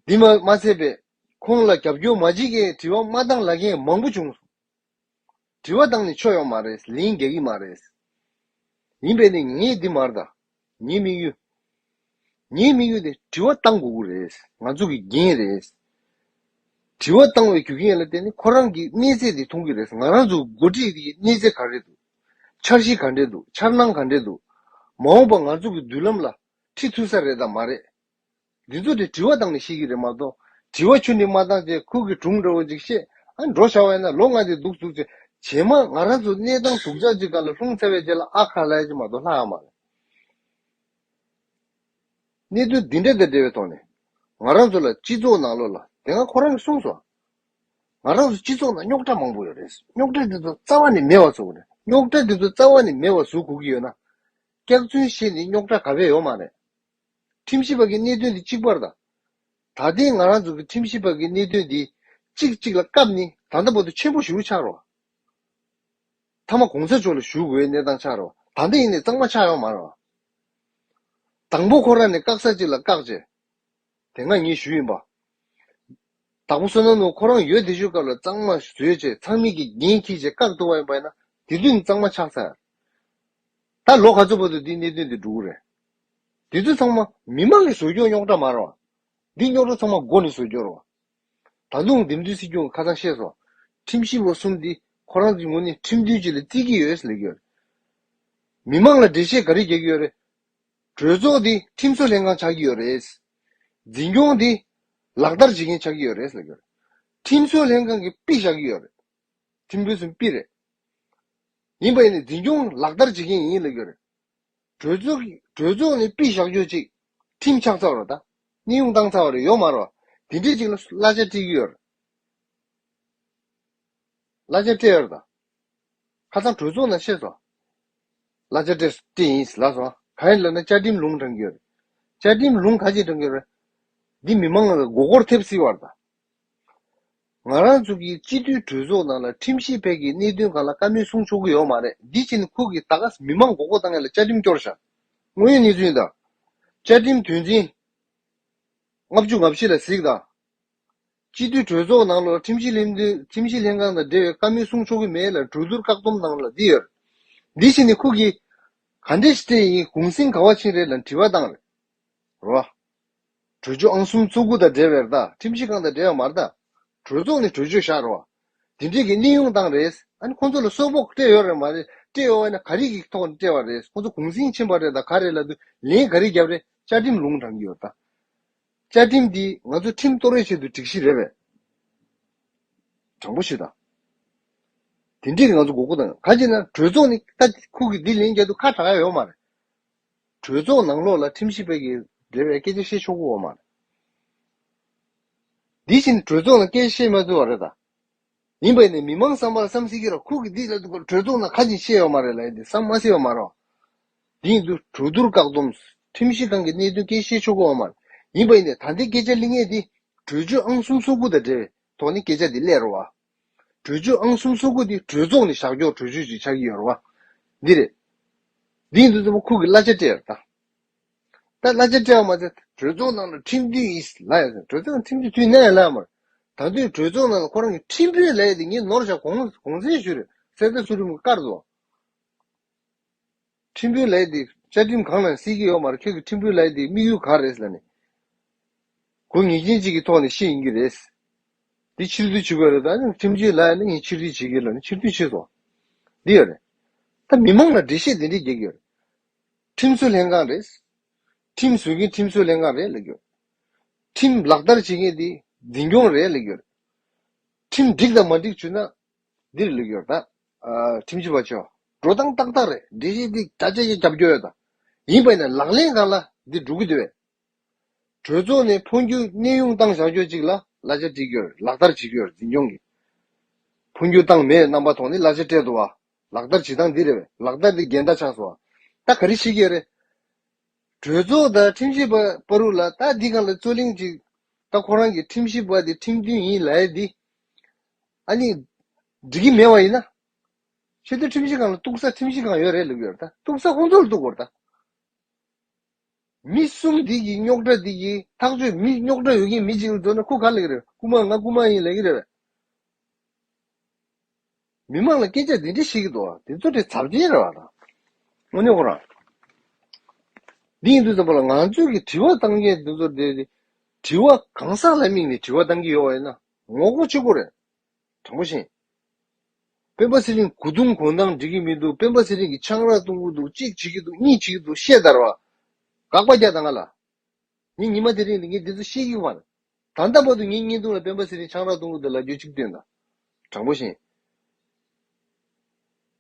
འདི་མ་མ་ཚད་པའི་ཁོང་ལ་རྒྱབ་སྐྱོར་མ་བྱེད་མཁན་དྲི་བ་མ་བཏང་ལབ་མཁན་མང་པོ་བྱུང་སོང་། དྲི་བ་བཏང་ནས་ཆོ་ཡོང་མ་རེད། ལན་རྒྱག་གི་མ་རེད། ཡིན་པས་ནི་ངས་འདི་མ་རེད་ད། ངའི་དམིགས་ཡུལ། ངའི་དམིགས་ཡུལ་དེ་དྲི་བ་བཏང་དགོས་ཀྱི་རེད། ང་ཚོ་གི་འགན་རེད། དྲི་བ་བཏང་བའི་རྒྱུ་རྐྱེན་ལ་བརྟེན་ནས་ཁོ་རང་གི་གནས་ཚད་དེ་མཐོང་གི་རེད། ང་རང་ཚོ་འགོ་ཁྲིད་དེ་གི་གནས་ཚད་ག་རེ་འདུག་འཆར་གཞི་ག་འདྲས་འདུག་འཆར་སྣང་ག་འདྲས་འདུག་མ་འོངས་པ་ང་ཚོ་གི་མདུན་ལམ་ལ་ཁྲིད་ཐུབ་ས་རེད་དམ་མ་རེད། འདི་ཚོ་དེ་དྲི་བ་བཏང་ནས་ཤེས་ཀྱི་རེད་མ་གཏོགས། དྲི་བ་ཁྱོན་ནས་མ་བཏང་ཚེ་ཁོ་གི་སྒྲུང་འདྲ་བོ་ཅིག་བཤད། ཨ་འགྲོ་བྱ་བ་ཡིན་ན་ལོ་ལྔ་དེ་འདུག་འདུག་ཅེས། རྗེས་མ་ང་རང་ཚོ་གནས་སྟངས་སྡུག་ཅག་ཅིག་སྒང་ལ་ལྷུང་ཚར་བའི་རྗེས་ལ་ཨ་ཁ་ལབ་ཡ་ཅིག་མ་གཏོགས་ལྷག་ཡ་མ་རེད། གནད་དོན་འདི་འདྲ་དང་འབྲེལ་བའི་ཐོག་ནས་ང་རང་ཚོ་ལ་སྤྱི་ཚོགས་ནང་ལོགས་ལ་དེ་སྔ་ཁོ་རང་གིས་གསུངས་སོང་། ང་རང་ཚོ་སྤྱི་ཚོགས་ནང་རྙོག་དྲ་མང་པོ་ཡོད་རེད། རྙོག་དྲ་འདི་ཚོ་རྩ་བ་ནས་མེད་པ་བཟོ་དགོས་རེད། རྙོག་དྲ་འདི་ཚོ་རྩ་བ་ནས་མེད་པ་བཟོ་དགོས་ཀྱི་ཡོད་ན། སྐྱག་རྫུན་བཤད་ནས་རྙོག་དྲ་ག་བས་ཡོད་མ་རེད། ཁྲིམས་ཞིབ་པ་གི་གནད་དོན་འདི་གཅིག་པ་རེད་ད། ད་ལྟའི་ང་རང་ཚོ་གི་ཁྲིམས་ཞིབ་པ་གི་གནད་དོན་འདི་གཅིག་གཅིག་ལ་བཀབ་ནས་ད་ལྟ་བར་དུ་ཆེན་པོ་ཞེ་པོ་ཆགས་རེད་བ། མཐའ་མ་གོང་ས་མཆོག་ལ་ཞུ་དགོས་པའི་གནས་སྟངས་ཆགས་རེད་བ། ད་ལྟ་ཡིན་ནའི་གཙང་མ་ཆགས་ཡོད་མ་རེད་བ། དང་པོ་ཁོ་རང་ནས་བཀག་ས་གཅིག་ལ་བཀག་བྱས། དེ་སྔ་ངས་ཞུས་ཡིན་པ། དྭགས་པོ་བསོད་ནམས་ནོར་བུ་ཁོ་རང་ཡོད་དེ་ཤོད་སྐབས་ལ་གཙང་མ་བཟོས་བྱས་ཚང་མས་ཀྱི་འགན་འཁྱེར་བྱས་བཀག་ཐུབ་པ་ཡིན་པ་ཡིན་ན། དེ་དུས་ནི་གཙང་མ་ཆགས་ཚར། ད་ལོ་ག་ཚོད་བར་དུ་འདི་གནད་དོན་འདི་འགྲོ་གི་རེད། དེ་དུས་ཚང་མ་མི་མང་གིས་བཟོ་རྒྱུ་རྙོག་དྲ་མ་རེད་བ། འདི་རྙོག་དྲ་ཚང་མ་མགོ་ནས་བཟོ་རྒྱུ་རེད་བ། ད་དུང་འདེམས་ཐོན་སྲིད་སྐྱོང་གི་ཁ་སང་བཤད་སོང་། ཁྲིམས་ཞིབ་པ་གསུམ་འདི་ཁོ་རང་ཚོའི་ངོས་ནས་ཁྲིམས་མཐུན་ཅིག་ལ་བརྩི་གི་ཡོད་ཟེར་ལབ་ཀྱི་ཡོད་རེད། མི་མང་ལ་འགྲེལ་བཤད་ག་རེ་རྒྱག་གི་ཡོད་རེད། གྲོས་ཚོགས་འདི་ཁྲིམས་བཟོ་ལྷན་ཁང་ཆགས་ཀྱི་ཡོད་རེད། འཛིན་སྐྱོང་འདི་ལག་བསྟར་བྱེད་མཁན་ཆགས་ཀྱི་ཡོད་རེད་ཟེར་གྱི་ཡོད་རེད། ཁྲིམས་བཟོ་ལྷན་ཁང་གིས་པི་བཞག་གི་ཡོད་རེད། ཁྲིམས་དཔོན་གསུམ་པི་རེད། ཡིན་པ་ཡིན་ནའི་འཛིན་སྐྱོང་ལག་བསྟར་བྱེད་མཁན་ཡིན་ལབ་ཀྱི་ཡོད་རེད། གྲོས་ཚོགས་ཀྱི་གྲོས་ཚོགས་ནས་པི་བཞག་རྒྱུ་ཅིག་ཁྲིམས་ཆགས་ཚར་བ་རེད་ད། གནས་དབྱུང་བཏང་ཚར་བ་རེད། ཡོད་མ་རེད་བ། དེ་འདྲས་ཅིག་ལ་གླ་ཆ་སྤྲད་ཀྱི་ཡོད་རེད། གླ་ཆ་སྤྲད་ཡོད་རེད་ད། ཁ་སང་གྲོས་ཚོགས་ནང་བཤད་སོང་། གླ་ཆ་སྤྲད་སྤྲད་ཡིན་ལབ་སོང་། གང་ཡིན་ལབ་ན་བཅའ་ཁྲིམས་ལུང་དྲངས་ཀྱི་ཡོད་རེད། བཅའ་ཁྲིམས་ལུང་ག་ཅིག་དྲངས་ཀྱི་ཡོད་རེད། འདི་མི་མང་ལ་མགོ་སྐོར་ཐེབས་སྲིད་པ་རེད་ད། ང་རང་ཚོ་གི་སྤྱི་འཐུས་གྲོས་ཚོགས་ནང་ལ་ཁྲིམས་ཞིབ་པའི་གི་གནད་དོན་སྒང་ལ་བཀའ་མོལ་གསུང་ཆོག་གི་ཡོད་མ་རེད། འདི་བྱས་ནས་ཁོ་གིས་ད་ག་མི་མང་མགོ་སྐོར་བཏང་ཡ་ལ་བཅའ་ཁྲིམས་སྐྱོར་བཞག་དངོས་ཡོད་གནས་ཚུལ་ཡིན་ད། བཅའ་ཁྲིམས་དོན་ཚན་ལྔ་བཅུ་ང་བཞི་ལ་གཟིགས་དང་། སྤྱི་འཐུས་གྲོས་ཚོགས་ནང་ལོགས་ཁྲིམས་ཞིབ་ལྷན་ཁང་ཁྲིམས་ཞིབ་ལྷན་ཁང་དང་འབྲེལ་བའི་བཀའ་མོལ་གསུང་ཆོག་གི་མེད་ལ་གྲོས་བསྡུར་བཀག་སྡོམ་ནང་ལ་འདི་ཡོད། འདི་བྱས་ནས་ཁོ་གིས་ག་འདྲས་ཤིག་སྤྲད་ཡིན། གུང་གསེང་ག་པར་ཕྱིན་རེད་ལ་དྲི་བ་བཏང་རེད། རོ། གྲོས་ཆོད་ཨང་གསུམ་བཅུ་དགུ་དང་འབྲེལ་བའི་རེད་ད། ཁྲིམས་ཞིབ་ཁང་དང་འབྲེལ་བ་མ་རེད་ད། གྲོས་ཚོགས་ནས་གྲོས་ཆོད་བཞག་རོ། དེ་འདྲས་ཀྱི་གནས་དབྱུང་བཏང་རེད། ཨ་ནི་ཁོང་ཚོ་ལ་གསོལ་ཕོགས་སྤྲད་ཡོད་རེད་མ་རེད། སྤྲད་ཡོད་པ་ཡིན་ན་ག་རེ་གི་ཐོག་ནས་སྤྲད་པ་རེད། ཁོང་ཚོ་གུང་གསེང་ཕྱིན་པ་རེད་ད་ག་རེ་ལབ་དུས་ལན་ག་རེ་བརྒྱབ་རེད། བཅའ་ཁྲིམས་ལུང་དྲངས་ཀྱི་ཡོད་ད། བཅའ་ཁྲིམས་འདི་ང་ཚོ་ཁྲིམས་གཏོར་བའི་ཆེད་དུ་སྒྲིག་གཞི་རེད་པས། དྲང་པོ་ཞུ་དང་། དེ་འདྲས་ཀྱི་ང་ཚོ་མགོ་སྐོར་དང་ག་ཅི་ན་གྲོས་ཚོགས་ནི་ད་ཁུག་གི་འདི་ལན་རྒྱག་དུས་ཁ་གྲག་ཡ་ཡོད་མ་རེད། གྲོས་ཚོགས་ནང་ལོགས་ལ་ཁྲིམས་ཞིབ་པའི་གི་འབྲེལ་བའི་སྐད་ཆ་བཤད་ཆོག་གི་ཡོད་མ་རེད། འདི་བཞིན་གྲོས་ཚོགས་ནང་སྐད་ཆ་བཤད་མ་ཐུབ་པ་རེད་ད། ཡིན་པ་ཡིན་ནའི་མི་མང་བསམ་པར་བསམ་སྲིད་ཀྱི་ར་ཁུག་གི་འདི་ལ་འདུག་གྲོས་ཚོགས་ནང་ཁ་ཅིག་བཤད་ཡོད་མ་རེད་ལབ་ཡ་འདི་བསམ་མ་སྲིད་པ་མ་རེད། འདི་ཡིན་དུས་གྲོས་བསྡུར་བཀག་སྡོམ། ཁྲིམས་ཞིབ་ཁང་གི་གནད་དོན་སྐད་ཆ་བཤད་ཆོག་གི་ཡོད་མ་རེད། ཡིན་པ་ཡིན་ནའི་ད་ལྟའི་སྐད་ཆ་གླེང་ཡས་འདི་གྲོས་ཆོད་ཨང་གསུམ་སོ་དགུ་དང་འབྲེལ་བའི་ཐོག་ནས་སྐད་ཆ་འདི་སླེབས་རེད་བ། གྲོས་ཆོད་ཨང་གསུམ་སོ་དགུ་འདི་གྲོས་ཚོགས་ནས་བཞག་ཆོག་གྲོས་ཆོད་ཅིག་ཆགས་ཀྱི་ཡོད་རེད་བ། འདི་རེད། འདི་ཡིན་དུས་ཙམ་པ་ཁུག་གི་གླ་ཆ་སྤྲད་ཡོད་རེད་ད། ད་གླ་ཆ་སྤྲད་པ་མ་ཟད་གྲོས་ཚོགས་ནང་ལ་ཁྲིམས་མཐུན་ཡིན་ལབ་ཡ་ཟེར། གྲོས་ཚོགས་ནང་ཁྲིམས་མཐུན་དུས་ནས་ལབ་ཡ་མ་རེད། ད་དུང་གྲོས་ཚོགས་ནང་ལ་ཁོ་རང་གི་ཁྲིམས་དཔོན་ལབ་ཡ་དེ་ངས་ནོར་བཞག་གོང་གོང་ཚད་ཞུ་རེད། གསེར་རྟ་ཚུལ་ཁྲིམས་ཀྱི་བཀར་འདུག་ཁྲིམས་དཔོན་ལབ་ཡ་དེ་བཅའ་ཁྲིམས་གང་ལ་གསལ་གྱི་ཡོད་མ་རེད། ཁྱོད་ཀྱི་ཁྲིམས་དཔོན་ལབ་ཡ་དེ་དམིགས་ཡུལ་ག་རེད་ཟེར་ལབ་ནས། གོ་ངེས་ཅན་ཅིག་གི་ཐོག་ནས་བཤད་ཡིན་གྱི་རེད། འདི་ཕྱིར་བསྡུ་བྱེད་དགོས་རེད། ད་ནི་ཁྲིམས་ཆད་ལབ་ཡ་ནི་ངས་ཕྱིར་བསྡུ་བྱེད་ཀྱི་ལབ་ནས་ཕྱིར་བསྡུ་བྱས་སོང་། འདི་ཡོད་རེད། ད་མི་མང་ལ་འགྲེལ་བཤད་འདི་འདྲས་རྒྱག་གི་ཡོད་རེད། ཁྲིམས་བཟོ་ལྷན་ཁང་རེད། ཁྲིམས་བཟོ་མཁན་ཁྲིམས་བཟོ་ལྷན་ཁང་རེད་ལབ་ཀྱི་ཡོད། ཁྲིམས་ལག་བསྟར་བྱེད་མཁན་དེ་འཛིན་སྐྱོང་རེད་ལབ་ཀྱི་ཡོད། ཁྲིམས་འགྲིག་དང་མ་འགྲིག་བྱུང་ན་འདིར་ལབ་ཀྱི་ཡོད་ད། ཨ་ཁྲིམས་ཞིབ་པ་ཆོ་འགྲོ་སྟངས་ཏག་ཏག་རེད། འགྲེལ་བཤད་འདི་བརྒྱ་ཆ་བརྒྱ་རྒྱབ་སྐྱོར་ཡོད་ད། ཡིན་པ་ཡིན་ན་ལག་ལེན་སྒང་ལ་འདི་འགྲོ་གི་འདུག་བས། གྲོས་ཚོགས་ནས་འཕོ་འགྱུར་གནས་དབྱུང་བཏང་བཞག་ཆོག་ཅིག་ལ་གླ་ཆ་སྤྲད་ཀྱི་ཡོད་རེད། ལག་བསྟར་བྱེད་ཀྱི་ཡོད་རེད། འཛིན་སྐྱོང་གིས་འཕོ་འགྱུར་བཏང་མེད་རྣམ་པ་ཐོག་ནས་གླ་ཆ་སྤྲད་འདུག་བ། ལག་བསྟར་བྱེད་སྟངས་འདི་རེད་བས། ལག་བསྟར་འདི་འགལ་ཟླ་ཆགས་སོང་བ། ད་ག་རེ་བྱེད་ཀྱི་ཡོད་རེད། གྲོས་ཚོགས་དང་ཁྲིམས་ཞིབ་པ་བར་དུ་ལ་ད་འདི་སྒང་ལ་རྩོད་གླེང་ཅིག་ད་ཁོ་རང་གི་ཁྲིམས་ཞིབ་པ་འདི་ཁྲིམས་མཐུན་ཡིན་ལབ་ཡ་འདི་ཨ་ནི་འགྲིག་གི་མེད་པ་ཡིན་ན། ཆེས་མཐོའི་ཁྲིམས་ཞིབ་ཁང་ལ་གཏུག་ས་ཁྲིམས་ཞིབ་ཁང་ཡོད་རེད་ལབ་ཀྱི་ཡོད་རེད་ད། གཏུག་ས་ཁོང་ཚོ་ལ་གཏུག་དགོས་རེད་ད། མི་གསུམ་འདི་གི་རྙོག་དྲ་འདི་གི་ཐག་གཅོད་མི་རྙོག་དྲ་ཡོད་མཁན་མི་གཅིག་ལ་འཛོལ་ན་ཁོ་ག་ལ་གི་རེད། རྐུ་མ་ང་རྐུ་མ་ཡིན་ལབ་ཀྱི་རེད་བས། མི་མང་ལ་སྐད་ཆ་འདི་འདྲ་བཤད་ཀྱི་འདུག་བ། དེ་ཚོ་དེ་ཚབས་ཆེན་རེད་བ་ད། དངོས་གནས་ཁོ་རང་། འདི་ཡིན་དུས་ཙམ་པ་ལ་ང་ཚོས་ཀྱི་དྲི་བ་བཏང་མཁན་འདི་ཚོ་དེ་དྲི་བ་གང་ཟག་ལ་དམིགས་ནས་དྲི་བ་བཏང་གི་ཡོད་པ་ཡིན་ན་ངོ་རྒོལ་བྱེད་དགོས་རེད། དྲང་པོ་བཤད། སྤེན་པ་ཚེ་རིང་གོ་བརྡུང་གོ་འདང་འགྲིག་གི་མི་འདུག་སྤེན་པ་ཚེ་རིང་གིས་ཆང་རག་བཏུང་གི་འདུག་གཅིག་བྱེད་ཀྱི་འདུག་གཉིས་བྱེད་ཀྱི་འདུག་བཤད་དར་བ། དགག་པ་རྒྱག་དང་ང་ལ། ངས་ཉི་མ་དེ་རིང་ལ་ངས་འདི་ཚོ་བཤད་ཀྱི་ཡོད་མ་རེད། ད་ལྟ་བར་དུ་ངའི་བརྙན་ཐུང་ལ་སྤེན་པ་ཚེ་རིང་ཆང་རག་བཏུང་གི་འདུག་ལབ་རྒྱུ་གཅིག་བཏོན་དང་། དྲང་པོ་བཤད།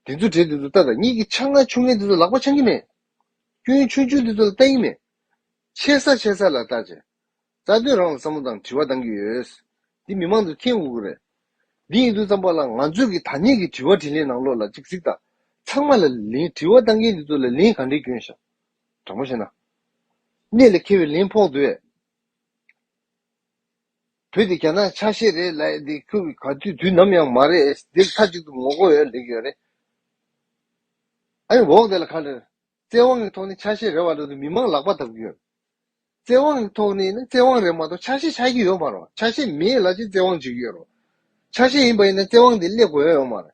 དེ་ཚོ་གྲས་དེ་ཚོ་ལྟ་དང་། ངེད་ཀྱི་ཆང་རག་འཆུ་མཁན་དེ་ཚོ་ལག་པ་འཆང་གི་མེད། སྐྱོན་ཆུང་ཆུང་དེ་ཚོ་ལ་ལྟ་གི་མེད། ཆེ་ས་ཆེ་ས་ལ་ལྟ་བྱས། རྩ་དོན་རང་ལ་བསམ་བློ་བཏང་དྲི་བ་བཏང་གི་ཡོད། འདི་མི་མང་ཚོས་མཁྱེན་དགོས་ཀྱི་རེད། འདི་ཡིན་དུས་ཙམ་པ་ལ་ང་ཚོས་ཀྱི་ད་ནས་ཀྱི་དྲི་བ་དྲིས་ལན་ནང་ལོགས་ལ་གཅིག་གཟིགས་དང་། ཚང་མ་ལ་ལན་དྲི་བ་བཏང་མཁན་འདི་ཚོ་ལ་ལན་ག་འདྲས་སྐྱོན་ཤག་དྲང་པོ་བཤད་ན། གནད་ལ་འཁེལ་བའི་ལན་ཕོག་འདུག་ཨེ། བོད་དེ་རྒྱ་ནག་ཆ་ཤས་རེད་ལབ་ཡ་འདི་ཁྱོད་ཀྱི་ག་དུས་དུས་ནམ་ཡང་མ་རེད། འདིར་མཐའ་གཅིག་ཏུ་ངོ་རྒོལ་ཡོད་ལེགས་ཡོད་རེད། ཨ་ནི་འོག་དེ་ལ་ག་རེ། བཙན་དབང་གི་ཐོག་ནས་ཆ་ཤས་རེད་བ་ལབ་དུས་མི་མང་ལག་པ་འདར་གྱི་ཡོད། བཙན་དབང་གི་ཐོག་ནས་ནི་བཙན་དབང་རེད་མ་གཏོགས་ཆ་ཤས་ཆགས་ཀྱི་ཡོད་མ་རེད། ཆ་ཤས་མེད་ལབ་ཅིག་བཙན་དབང་བྱེད་ཀྱི་ཡོད་རེད། ཆ་ཤས་ཡིན་པ་ཡིན་ན་བཙན་དབང་འདི་སླེབས་དགོས་ཡ་ཡོད་མ་རེད།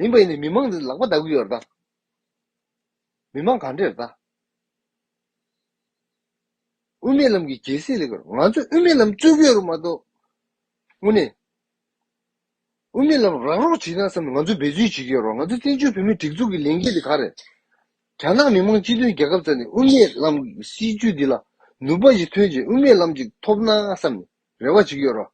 ཡིན་པ་ཡིན་ནའི་མི་མང་འདི་ལག་པ་འདར་གྱི་ཡོད་རེད་ད། མི་མང་ག་འདྲས་རེད་ད། དབུ་མའི་ལམ་གྱི་རྒྱལ་སྲིད་ལས་ཀར་ང་ཚོས་དབུ་མའི་ལམ་རྩོད་ཀྱི་ཡོད་རེད་མ་གཏོགས། དངོས་གནས། དབུ་མའི་ལམ་རག་རོགས་བྱེད་ན་བསམ་ནས་ང་ཚོས་འབད་བརྩོན་བྱེད་ཀྱི་ཡོད་རེད། ང་ཚོ་བཙན་བྱོལ་བོད་མིའི་སྒྲིག་འཛུགས་ཀྱི་ལས་འགན་དེ་ག་རེད། རྒྱ་ནག་མི་དམངས་སྤྱི་མཐུན་རྒྱལ་ཁབ་རྩ་ནས་དབུ་མའི་ལམ་གྱི་སྲིད་བྱུས་འདི་ལ་ནུས་པ་ཞིག་ཐོན་རྗེས་དབུ་མའི་ལམ་ཅིག་ཐོབ་ན་བསམ་ནས་རེ་བ་བྱེད་ཀྱི་ཡོད་རེད།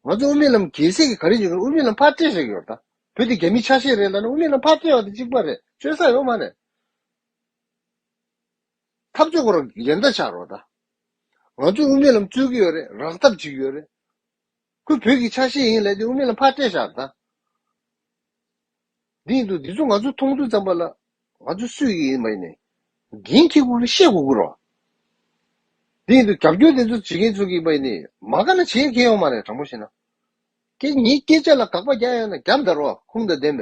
ང་ཚོ་དབུ་མའི་ལམ་རྒྱལ་སྲིད་ཀྱི་ག་རེ་བྱེད་ཀྱི་རེད། དབུ་མའི་ལམ་ཕར་སྤྲད་བཞག་གི་ཡོད་རེད་ད། བོད་དེ་རྒྱ་མིའི་ཆ་ཤས་རེད་ལབ་ན་དབུ་མའི་ལམ་ཕར་སྤྲད་པ་དང་གཅིག་པ་རེད། སྤྲོད་ས་ཡོད་མ་རེད། འཐབ་རྩོད་ཁོ་རང་ཡན་ལྟ་ཆགས་རོགས་ད། ང་ཚོས་དབུ་མའི་ལམ་རྩོད་ཀྱི་ཡོད་རེད། རག་ཐབས་བྱེད་ཀྱི་ཡོད་རེད། ཁོས་བོད་ཀྱི་ཆ་ཤས་ཡིན་ལབ་དུས་དབུ་མའི་ལམ་ཕར་སྤྲད་བཞག་ད། འདི་ཡིན་དུས་འདི་ཚོ་ང་ཚོ་མཐོང་དུས་ཙམ་པ་ལ་ང་ཚོ་སུ་ཡིན་པ་ཡིན་ནའི་འགན་འཁྱེར་དགོས་ཀྱི་ཤེས་དགོས་ཀྱི་རོ། འདི་ཡིན་དུས་རྒྱབ་སྐྱོར་དེ་ཚོ་བྱེད་མཁན་ཚོ་གི་ཡིན་པ་ཡིན་ནའི་མ་དགའ་ན་བྱེད་མཁན་ཡོད་མ་རེད། དྲང་པོ་བཤད་ན། ཀྱེ་ངའི་སྐད་ཆ་ལ་དགག་པ་རྒྱག་ཡོད་ན་རྒྱབ་ད་རོ། ཁུངས་དང་ལྡན་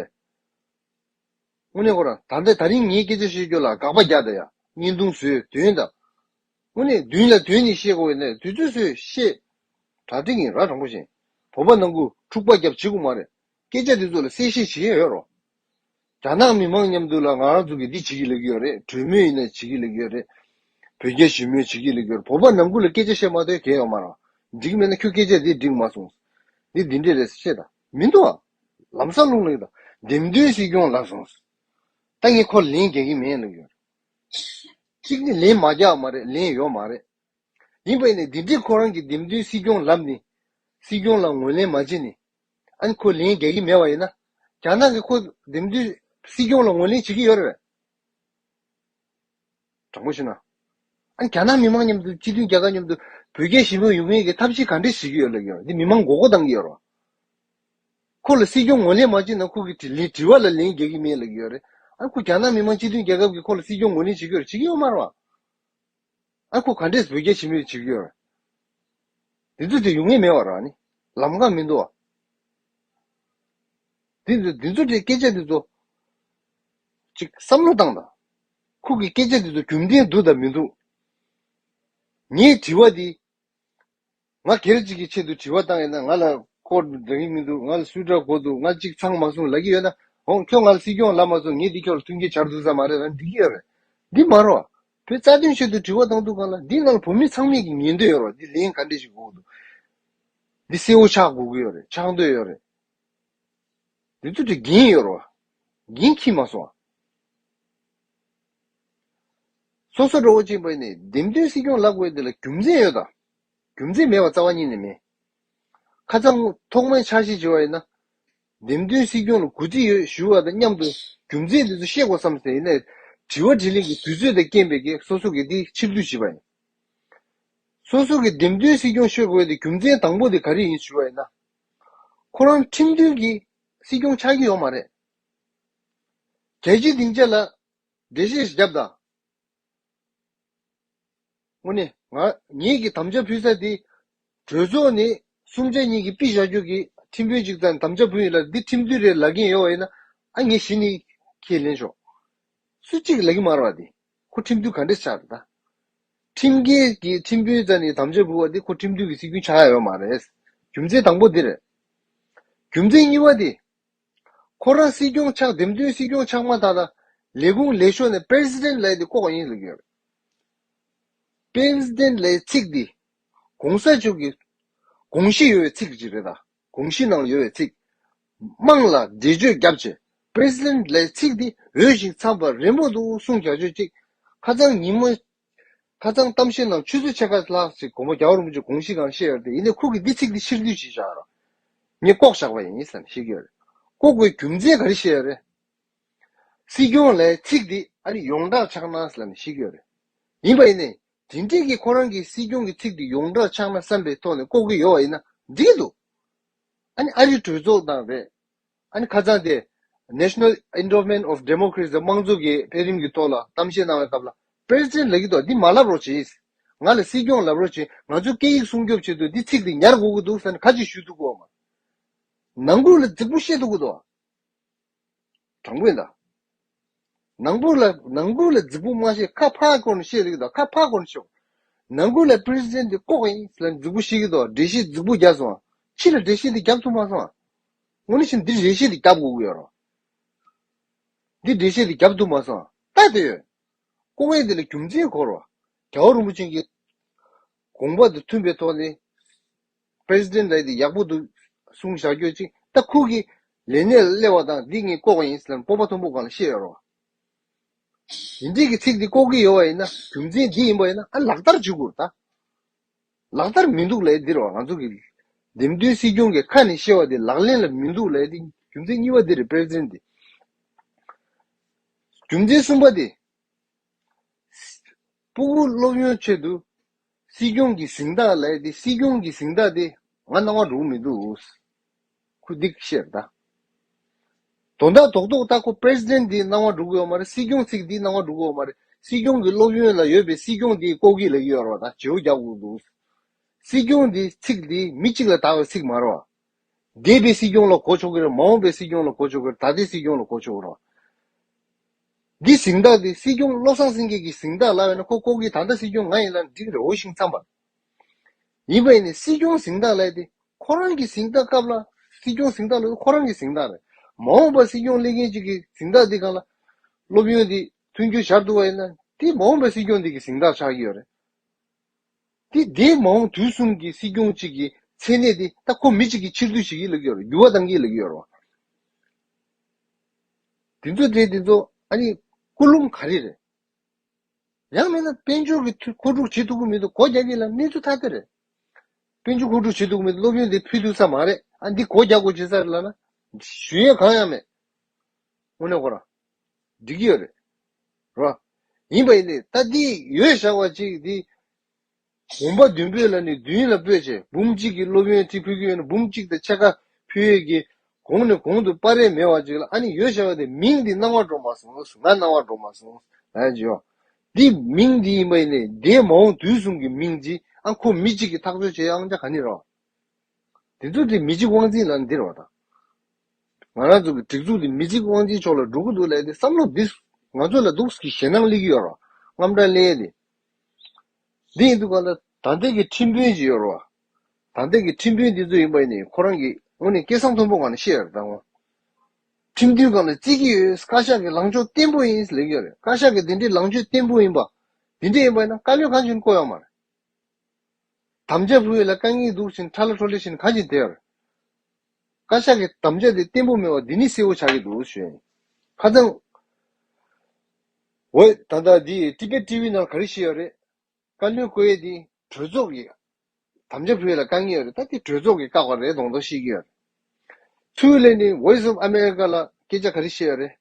པས། དངོས་གནས་ཁོ་རང་ད་ལྟ་དེ་རིང་ངའི་སྐད་ཆ་བཤད་རྒྱུ་ལ་དགག་པ་རྒྱག་ད་ཡ། བརྙན་ཐུང་བཟོས་དོན་དང་། དངོས་གནས་མདུན་ལ་དོན་ནི་བཤད་དགོས་ཡོད་ན་དུས་ཚོད་བཟོས་བཤད། གྲ་སྒྲིག་ཡིན་ར། དྲང་པོ་བཤད། བོད་པ་ནང་ཁུལ་འཁྲུག་པ་རྒྱབ་བྱེད་དགོས་མ་རེད། སྐད་ཆ་འདི་ཚོ་ལ་གསལ་བཤད་བྱེད་ཡ་ཡོད་རོ། རྒྱ་ནག་མི་མང་མཉམ་དུ་ལ་ང་རང་ཚོ་གིས་འདི་བྱེད་ཀྱི་ལབ་ཀྱི་ཡོད་རེད། གྲོས་མོལ་ཡིན་ན་བྱེད་ཀྱི་ལབ་ཀྱི་ཡོད་རེད། བོད་རྒྱ་ཞི་མོལ་བྱེད་ཀྱི་ལབ་ཀྱི་ཡོད་རེད། བོད་པ་ནང་ཁུལ་ལ་སྐད་ཆ་བཤད་མ་ཐུབ་གལ་ཡོད་མ་རེད། འགྲིག་མེད་ན་ཁྱོད་སྐད་ཆ་འདི་འགྲིག་མ་སོང་། འདི་འདི་འདྲས་རེད་བཤད་དང་མི་འདུག་ཨ། ལམ་སང་རླུང་ལངས་དང་འདེམས་ཐོན་སྲིད་སྐྱོང་ལབ་སོང་། ད་ངས་ཁོ་ལན་རྒྱག་གི་མེད་ལབ་ཀྱི་ཡོད་རེད། གཅིག་ནི་ལན་མ་རྒྱག་མ་རེད། ལན་ཡོད་མ་རེད། ཡིན་པ་ཡིན་ནའི་འདི་འདྲའི་ཁོ་རང་གི་འདེམས་ཐོན་སྲིད་སྐྱོང་ལབ་ནི། སྲིད་སྐྱོང་ལ་ངོས་ལེན་མ་བྱེད་ནི། ཨ་ནི་ཁོ་ལན་རྒྱག་གི་མེད་པ་ཡིན་ན། རྒྱ་ནག་གིས་ཁོ་འདེམས་ཐོན་སྲིད་སྐྱོང་ལ་ངོས་ལེན་བྱེད་ཀྱི་ཡོད་རེད། དྲང་པོ་བཤད་ན། ཨ་ནི་རྒྱ་ནག་མི་མང་མཉམ་དུ་སྤྱི་མཐུན་རྒྱལ་ཁབ་མཉམ་དུ་བོད་རྒྱ་ཞི་མོལ་ཡོང་མཁན་གྱི་ཐབས་ཤེས་ག་འདྲས་བྱེད་ཀྱི་ཡོད་ལབ་ཀྱི་ཡོད་རེད། འདི་མི་མང་མགོ་སྐོར་བཏང་གི་ཡོད་རེད། ཁོ་ལ་སྲིད་སྐྱོང་ངོས་ལེན་མ་བྱེད་ན་ཁོ་གི་དྲི་ལན་དྲི་བ་ལ་ལན་རྒྱག་གི་མེད་ལབ་ཀྱི་ཡོད་རེད། ཨ་ཁོ་རྒྱ་ནག་མི་མང་སྤྱི་མཐུན་རྒྱལ་ཁབ་ཀྱིས་ཁོ་ལ་སྲིད་སྐྱོང་ངོས་ལེན་བྱེད་ཀྱི་ཡོད་རེད། བྱེད་ཀྱི་ཡོད་མ་རེད་བ། ཨ་ཁོ་ག་འདྲས་བོད་རྒྱ་ཞི་མོལ་བྱེད་ཀྱི་ཡོད་རེད། འདི་ཚོ་དེ་ཡོང་ངེས་མེད་བ་ར་ནི། ལམ་ཁ་མི་འདུག་བ། འདི་ཚོ་འདི་ཚོ་དེ་སྐད་ཆ་འདི་ཚོ་ཅིག་བསམ་བློ་བཏང་དང་། ཁོ་གི་སྐད་ཆ་འདི་ཚོ་རྒྱུ་མཚན་འདུག་དང་མི་འདུག་ངའི་དྲི་བ་འདི། ང་སྒེར་གཅིག་གི་ཆེད་དུ་དྲི་བ་བཏང་ཡིན་ན་ང་ལ་ཁོ་འདྲ་གི་མི་འདུག་ང་ལ་སུས་འདྲ་གོ་འདུག་ང་གཅིག་ཚང་མ་སོང་ལབ་ཀྱི་ཡོད་ན། འོང་ཁྱོད་ང་ལ་སྲིད་སྐྱོང་ལབ་མ་སོང་། ངས་འདི་ཁྱོད་ལ་མཐུན་རྐྱེན་སྦྱར་ཐུབ་ས་མ་རེད་ལབ་འགྲིག་གི་ཡོད་རེད། འདི་མ་རེད་བ། བོད་རྩ་དོན་ཆེད་དུ་དྲི་བ་བཏང་འདུག་གང་ལ་འདི་ནང་ལ་བོད་མི་ཚང་མས་ཀྱི་ཉན་འདོད་ཡོད་རེད་བ། འདི་ལན་ག་འདྲས་ཞིག་དགོས་འདུག་འདི་གསལ་བོ་ཆགས་དགོས་ཀྱི་ཡོད་རེད། ཆགས་འདོད་ཡོད་རེད། འདི་ཚོ་དེ་འགན་ཡོད་རེད་བ། འགན་འཁྱེར་མ་སོང་བ། སོ་སོ་འགྲོ་བ་ཅིག་ཡིན་པ་ཡིན་ནའི་འདེམས་ཐོན་སྲིད་སྐྱོང་ལབ་དགོས་དེ་ལ་རྒྱུ་མཚན་ཡོད་དམ། རྒྱུ་མཚན་མེད་པ་རྩ་བ་ཉིད་ནས་མེད། ཁ་སང་ཐོག་མའི་འཆར་གཞི་བྱས་པ་ཡིན་ན། འདེམས་ཐོན་སྲིད་སྐྱོང་ལ་གུས་བརྩི་ཡོད་ཞུ་བ་དང་མཉམ་དུ་རྒྱུ་མཚན་དེ་ཚོ་བཤད་དགོས་བསམ་སྟེ་ཡིན་ནའི། དྲི་བ་དྲིས་ལན་གྱི་དུས་ཚོད་དང་རྐྱེན་པས་ཀྱི་སོ་སོ་གིས་འདི་ཕྱིར་བསྡུ་བྱས་པ་ཡིན། སོ་སོ་གིས་འདེམས་ཐོན་སྲིད་སྐྱོང་བཤད་དགོས་དེ་རྒྱུ་མཚན་དང་པོ་དེ་ག་རེ་ཡིན་ཞུ་བ་ཡིན་ན། ཁོ་རང་ཁྲིམས་མཐུན་གྱི་སྲིད་སྐྱོང་ཆགས་ཀྱི་ཡོད་མ་རེད། རྒྱལ་སྤྱིའི་སྡིངས་ཆ་ལ་འགྲེལ་བཤད་ཞིག་བརྒྱབ་དང་། དངོས་གནས་ང་ངེད་ཀྱི་དམ་བཅའ་ཕུལ་ས་དེ། གྲོས་ཚོགས་ནས་གསུམ་ཆ་གཉིས་ཀྱིས་ཕུད་བཞག་རྒྱུ་གི་ཁྲིམས་དཔོན་གཅིག་ཙམ་དམ་བཅའ་ཕུལ་ཡིན་ལ་འདི་ཁྲིམས་མཐུན་རེད་ལབ་མཁན་ཡོད་པ་ཡིན་ན། ཨ་ངས་གཞི་ནས་ཁས་ལེན་ཆོག་སུ་གཅིག་ལབ་ཀྱི་མ་རེད་བ་དེ། ཁོ་ཁྲིམས་མཐུན་ག་འདྲས་ཆགས་རེད་ད། ཁྲིམས་འགལ་གྱི་ཁྲིམས་དཔོན་རྩ་ནས་དམ་བཅའ་ཕུལ་བ་དེ་ཁོ་ཁྲིམས་མཐུན་གྱི་སྲིད་སྐྱོང་ཆགས་ཡ་ཡོད་མ་རེད། རྒྱུ་མཚན་དང་པོ་འདི་རེད། རྒྱུ་མཚན་གཉིས་པ་དེ། ཁོ་རང་སྲིད་སྐྱོང་ཆགས་འདེམས་ཐོན་སྲིད་སྐྱོང་ཆགས་མ་ཐག་ལ་ལས་ཁུངས་ལས་ཤོག་ནས་པེ་རེ་སི་ཌེན་ཊི་ལབ་ཡ་དེ་བཀོག་ཡིན་ལབ་ཀྱི་ཡོད་རེད། པེ་རེ་སི་ཌེན་ཊི་ལབ་ཡའི་ཚིག་འདི་གོང་ས་མཆོག་གི་དགོངས་གཞི་ཡོད་པའི་ཚིག་ཅིག་རེད་ད། དགོངས་གཞི་ནང་ལ་ཡོད་པའི་ཚིག་དམངས་ལ་འགྲེལ་བརྗོད་བརྒྱབ་བྱས་པེ་རེ་སི་ཌེན་ཊི་ལབ་ཡའི་ཚིག་འདི་འོས་ཤིང་འཚམས་པ་རན་པོ་འདུག་གསུངས་རྒྱག་ཆོག་ཅིག་ཁ་སང་ཉིན་མོ། ཁ་སང་གཏམ་བཤད་ནང་ཆུ་ཚོད་ཕྱེད་ཀ་ལྷག་ཅིག་གོང་མ་རྒྱལ་བ་རིན་པོ་ཆེ་དགོངས་གཞི་སྒང་བཤད་ཡོད་རེད་དེ། ཡིན་ནའི་ཁོ་གིས་འདི་ཚིག་འདི་ཕྱིར་བསྡུ་བྱས་བཞག་རོགས། ངས་བཀོག་བཞག་པ་ཡིན་ཟེར་ནས་བཤད་ཀྱི་ཡོད་རེད། བཀོག་པའི་རྒྱུ་མཚན་ག་རེ་བཤད་ཡོད་རེད། སྲིད་སྐྱོང་ལབ་ཡའི་ཚིག་འདི་ཨ་ནི་ཡོངས་གྲགས་ཆགས་ན་ཟེར་ནས་བཤད་ཀྱི་ཡོད་རེད། ཡིན་པ་ཡིན་ནའི་དེ་འདྲས་ཀྱི་ཁོ་རང་གི་སྲིད་སྐྱོང་གི་ཚིག་འདི་ཡོངས་གྲགས་ཆགས་ན་བསམ་པའི་ཐོག་ནས་བཀོག་གི་ཡོད་པ་ཡིན་ན་འགྲིག་གི་འདུག་ཨ་ནི་ཨ་རི་གྲོས་ཚོགས་དང་རེད། ཨ་ནི་ཁ་སང་དེ། National Endowment of Democracy དམངས་གཙོ་གི་འཕེལ་རིམ་གྱི་ཐོག་ལ་གཏམ་བཤད་གནང་བའི་སྐབས་ལ་པེ་རེ་སི་ཌེན་ཊི་ལབ་ཀྱི་འདུག་འདི་མ་ལབ་རོགས་གྱིས། ང་ལ་སྲིད་སྐྱོང་ལབ་རོགས་གྱིས། ང་ཚོའི་སྐད་ཡིག་སྲུང་སྐྱོབ་ཆེད་དུ་འདི་ཚིག་འདི་ཉར་དགོས་ཀྱི་འདུག་ཟེར་ནས་ཁ་ཅིག་ཞུ་ཐུབ་ཀྱི་ཡོད་མ་རེད། ནང་ཁུལ་ལ་རྫིག་པོ་བཤད་ཐུབ་ཀྱི་འདུག་དྲང་པོ་ཡིན་ད། ནང་ཁུལ་ལ་ནང་ཁུལ་ལ་རྫིག་པོ་མ་བཤད། ཁ་ཕར་སྐོར་ནས་བཤད་ལེགས་དང་ཁ་ཕར་སྐོར་ནས་ཤོག་ནང་ཁུལ་ལ་པེ་རེ་སི་ཌེན་ཊི་འདི་ལྐོག་ཡིན་ཟེར་ལ་རྫིག་པོ་བཤད་ཀྱི་འདུག་འགྲེལ་བཤད་རྫིག་པོ་རྒྱབ་སོང་། ཕྱི་ལ་འགྲེལ་བཤད་འདི་རྒྱབ་ཐུབ་མ་སོང་། དངོས་གནས་བྱས་ན་འདི་འགྲེལ་བཤད་འདི་རྒྱབ་དགོས་ཀྱི་ཡོད་རོ། འདི་འགྲེལ་བཤད་འདི་རྒྱབ་ཐུབ་མ་སོང་། ལྟ་དེ་ཡོད། ལྐོག་ཡིན་འདི་ལ་རྒྱུ་མཚན་གོ་རོ། རྒྱལ་བ་རིན་པོ་ཆེ་གི་དགོངས་པ་དང་མཐུན་པའི་ཐོག་ནས། པེ་རེ་སི་ཌེན་ཊི་ལབ་དེ་ཡག་པོ་འདུག་གསུངས་བཞག་རྒྱུ་ཅིག་ད་ཁོ་གི་ལས་གནས་ལ་སླེབས་པ་དང་འདི་ངས་ལྐོག་ཡིན་ཟེར་ལ་སྤོབས་པ་མཐོན་པོ་སྒང་ལ་བཤད་ཡོད་རོ། དེ་འདྲའི་གི་ཚིག་འདི་ལྐོག་གི་ཡོད་པ་ཡིན་ན་རྒྱུ་མཚན་འདི་ཡིན་པ་ཡིན་ན་ཨ་ལག་བསྟར་བྱེད་དགོས་རེད་ད། ལག་བསྟར་མི་འདུག་ལབ་འདི་རོ། ང་ཚོ་གི་འདེམས་ཐོན་སྲིད་སྐྱོང་གི་ཁ་ནས་བཤད་པ་འདི་ལག་ལེན་ལ་མི་འདུག་ལབ་འདི་རྒྱུ་མཚན་གཉིས་པ་འདི་རེད། པེ་རེ་སི་ཌེན་ཊི་འདི། རྒྱུ་མཚན་གསུམ་པ་འདི། སྤུ་གུ་སློབ་ཡོན་ཆེད་དུ་སྲིད་སྐྱོང་གི་གཟེངས་རྟགས་ལབ་ཡ་དེ། སྲིད་སྐྱོང་གི་གཟེངས་རྟགས་དེ་ང་སྣང་བ་འགྲོ་གི་མི་འདུག་ཁོ་འདི་བཤད་ད། དོན་དག་རྡོག་རྡོག་ད་ཁོ་པེ་རེ་སི་ཌེན་ཊི་འདི་སྣང་བ་འགྲོ་གི་ཡོད་མ་རེད། སྲིད་སྐྱོང་ཚིག་འདི་སྣང་བ་འགྲོ་གི་ཡོད་མ་རེད། སྲིད་སྐྱོང་གི་སློབ་ཡོན་ལ་ཡོད་པའི་སྲིད་སྐྱོང་འདི་ལྐོག་གི་ལབ་ཀྱི་ཡོད་རེད་བ། ད་བརྗེ་པོ་རྒྱག་དགོས་འདུག་སྲིད་སྐྱོང་འདི་ཚིག་འདི་མི་གཅིག་ལ་བཏགས་པའི་ཚིག་མ་རེད་བ། འདས་པའི་སྲིད་སྐྱོང་ལ་གོ་ཆོག་གི་རེད། མ་འོངས་པའི་སྲིད་སྐྱོང་ལ་གོ་ཆོག་གི་རེད། ད་ལྟའི་སྲིད་སྐྱོང་ལ་གོ་ཆོག་གི་རེད། འདི་གཟེངས་རྟགས་འདི་སྲིད་སྐྱོང་བློ་བཟང་སེང་གེ་གི་གཟེངས་རྟགས་ལབ་ཡོད་ན་ཁོ་ལྐོག་གི་ད་ལྟ་སྲིད་སྐྱོང་ང་ཡིན་ལབ་འགྲིག་རེད། འོ་ཤིང་འཚམས་པ། ཡིན་པ་ཡིན་ནའི་སྲིད་སྐྱོང་གཟེངས་རྟགས་ལབ་དེ་ཁོ་རང་གི་གཟེངས་རྟགས་སྐབས་ལ་སྲིད་སྐྱོང་གཟེངས་རྟགས་ལབ་ཁོ་རང་གི་གཟེངས་རྟགས་རེད། མ་འོངས་པ་སྲིད་སྐྱོང་སླེབས་མཁན་ཅིག་གི་གཟེངས་རྟགས་འདི་སྒང་ལ་སློབ་ཡོན་འདི་མཐུན་འགྱུར་བཞག་འདུག་པ་ཡིན་ན་དེ་མ་འོངས་པའི་སྲིད་སྐྱོང་འདི་གི་གཟེངས་རྟགས་ཆགས་ཀྱི་ཡོད་རེད། དེ་དེའི་མ་འོངས་དུས་གསུམ་གྱི་སྲིད་སྐྱོང་གཅིག་གི་མཚན་གནས་དེ་ད་ཁོ་མི་གཅིག་གིས་ཕྱིར་བསྡུ་བྱེད་ཀྱི་ལབ་ཀྱི་ཡོད་རེད། འགྱུར་བ་གཏང་གི་ལབ་ཀྱི་ཡོད་རེད་བ། དེ་ཚོ་དེ་དེ་ཚོ་ཨ་ནི་ཀུན་སློང་ག་རེ་རེད། ཡང་མིན་ན་དཔལ་འབྱོར་གྱི་མཐུ་མཁོ་སྒྲུབ་བྱེད་ཐུབ་ཀྱི་མི་འདུག་སྒོ་རྒྱག་གི་ལ་གནས་ཚུལ་ཐ་དད་རེད། དཔལ་འབྱོར་མཁོ་སྒྲུབ་བྱེད་ཐུབ་ཀྱི་མི་འདུག་སློབ་ཡོན་དེ་ཕུལ་ཐུབ་ས་མ་རེད། ཨ་འདི་སྒོ་རྒྱག་དགོས་བྱེད་ས་རེད་ལབ་ན་ཞུ་ཡས་གང་ཡང་མེད། དངོས་གནས་ཁོ་རང་འགྲིག་གི་ཡོད་རེད། རོ། ཡིན་པ་ཡིན་ནའི་ད་འདི་ཡོད་བཞག་པ་ཅིག་འདི། གོམ་པ་མདུན་སྤོས་ལ་ནི་མདུན་ལ་སྤོས་བྱས་འབུམ་གཅིག་གི་སློབ་ཡོན་ཁྲི་ཕུལ་གྱི་ཡོད་ན་འབུམ་གཅིག་དང་ཕྱེད་ཀ་ཕུལ་ཡས་ཀྱི་གོང་ནས་གོང་དུ་སྤར་ཡས་མེད་པ་ཅིག་ལ་ཨ་ནི་ཡོད་བཞག་པ་དེ་མིང་འདི་སྣང་བ་འགྲོ་མ་སོང་། ང་སྣང་བ་འགྲོ་མ་སོང་ལབ་ཡས་ཅིག་ཡོད། འདི་མིང་འདི་ཡིན་པ་ཡིན་ནའི་འདས་མ་འོངས་དུས་གསུམ་གྱི་མིང་ཅིག་ཨ་ཁོ་མི་གཅིག་གིས་ཐག་གཅོད་བྱེད་ཡ་ཨང་ཅག་ག་ནི་རོ། དེ་ཚོ་དེ་མི་གཅིག་དབང་འཛིན་ལ་འདིར་བ་དང་། ང་རང་ཚོ་གི་སྒྲིག་འཛུགས་དེ་མི་གཅིག་དབང་འཛིན་ཕྱོགས་ལ་འགྲོ་གི་འདུག་ལབ་དེ་བསམ་བློ་འདི་ང་ཚོ་ལ་འདུག་གི་ཞེད་སྣང་སླེབས་ཀྱི་ཡོད་རོ། དངངས་སྐྲག་སླེབས་དེ། འདི་ཡིན་དུས་ག་ལ་ད་ལྟའི་གི་ཁྲིམས་དཔོན་ཅིག་ཡོད་རོ། ད་ལྟའི་གི་ཁྲིམས་དཔོན་འདི་ཚོ་ཡིན་པ་ཡིན་ནའི་ཁོ་རང་གི་དངོས་གནས་སྐད་གསང་མཐོན་པོ་ངང་ནས་བཤད་ཡོད་རེད་ད་ངོ་། ཁྲིམས་མཐུན་སྒང་ལ་བརྩི་གི་ཡོད། བཀའ་ཤག་གི་ལངས་ཕྱོགས་བརྟན་པོ་ཡིན་ལབ་ཀྱི་ཡོད་རེད། བཀའ་ཤག་གི་དེ་འདྲའི་ལངས་ཕྱོགས་བརྟན་པོ་ཡིན་པ། དེ་འདྲ་ཡིན་པ་ཡིན་ན་བཀའ་བློན་གང་བྱུང་བསྐོ་ཡོད་མ་རེད། དམ་བཅའ་ཕུལ་བ་ལ་དཀའ་ངལ་འདུག་ཕྱིན་ཁྲ་ལ་ཁྲོ་ལ་ཕྱིན་གང་ཅི་དེར། བཀའ་ཤག་གི་དམ་བཅའ་དེ་བརྟན་པོ་མེད་པ་འདི་ནི་གསལ་པོ་ཆགས་ཀྱི་འདུག་ཞུ། ཁ་སང་། འོ་ད་ལྟ་འདི་ཏི་བེད་ཊི་ཝི་ནང་ག་རེ་བཤད་ཡོད་རེད། བཀའ་བློན་བསྐོ་ཡས་འདི་གྲོས་ཚོགས་ཀྱི་དམ་བཅའ་ཕུལ་བ་ལ་དཀའ་ངལ་ཡོད་རེད། ད་འདི་གྲོས་ཚོགས་ཀྱི་བཀག་པ་རེད་མདོག་མདོག་བཤད་ཀྱི་ཡོད་རེད། ཚུར་ལས་ནི་Voice of America ལ་སྐད་ཆ་ག་རེ་བཤད་ཡོད་རེད།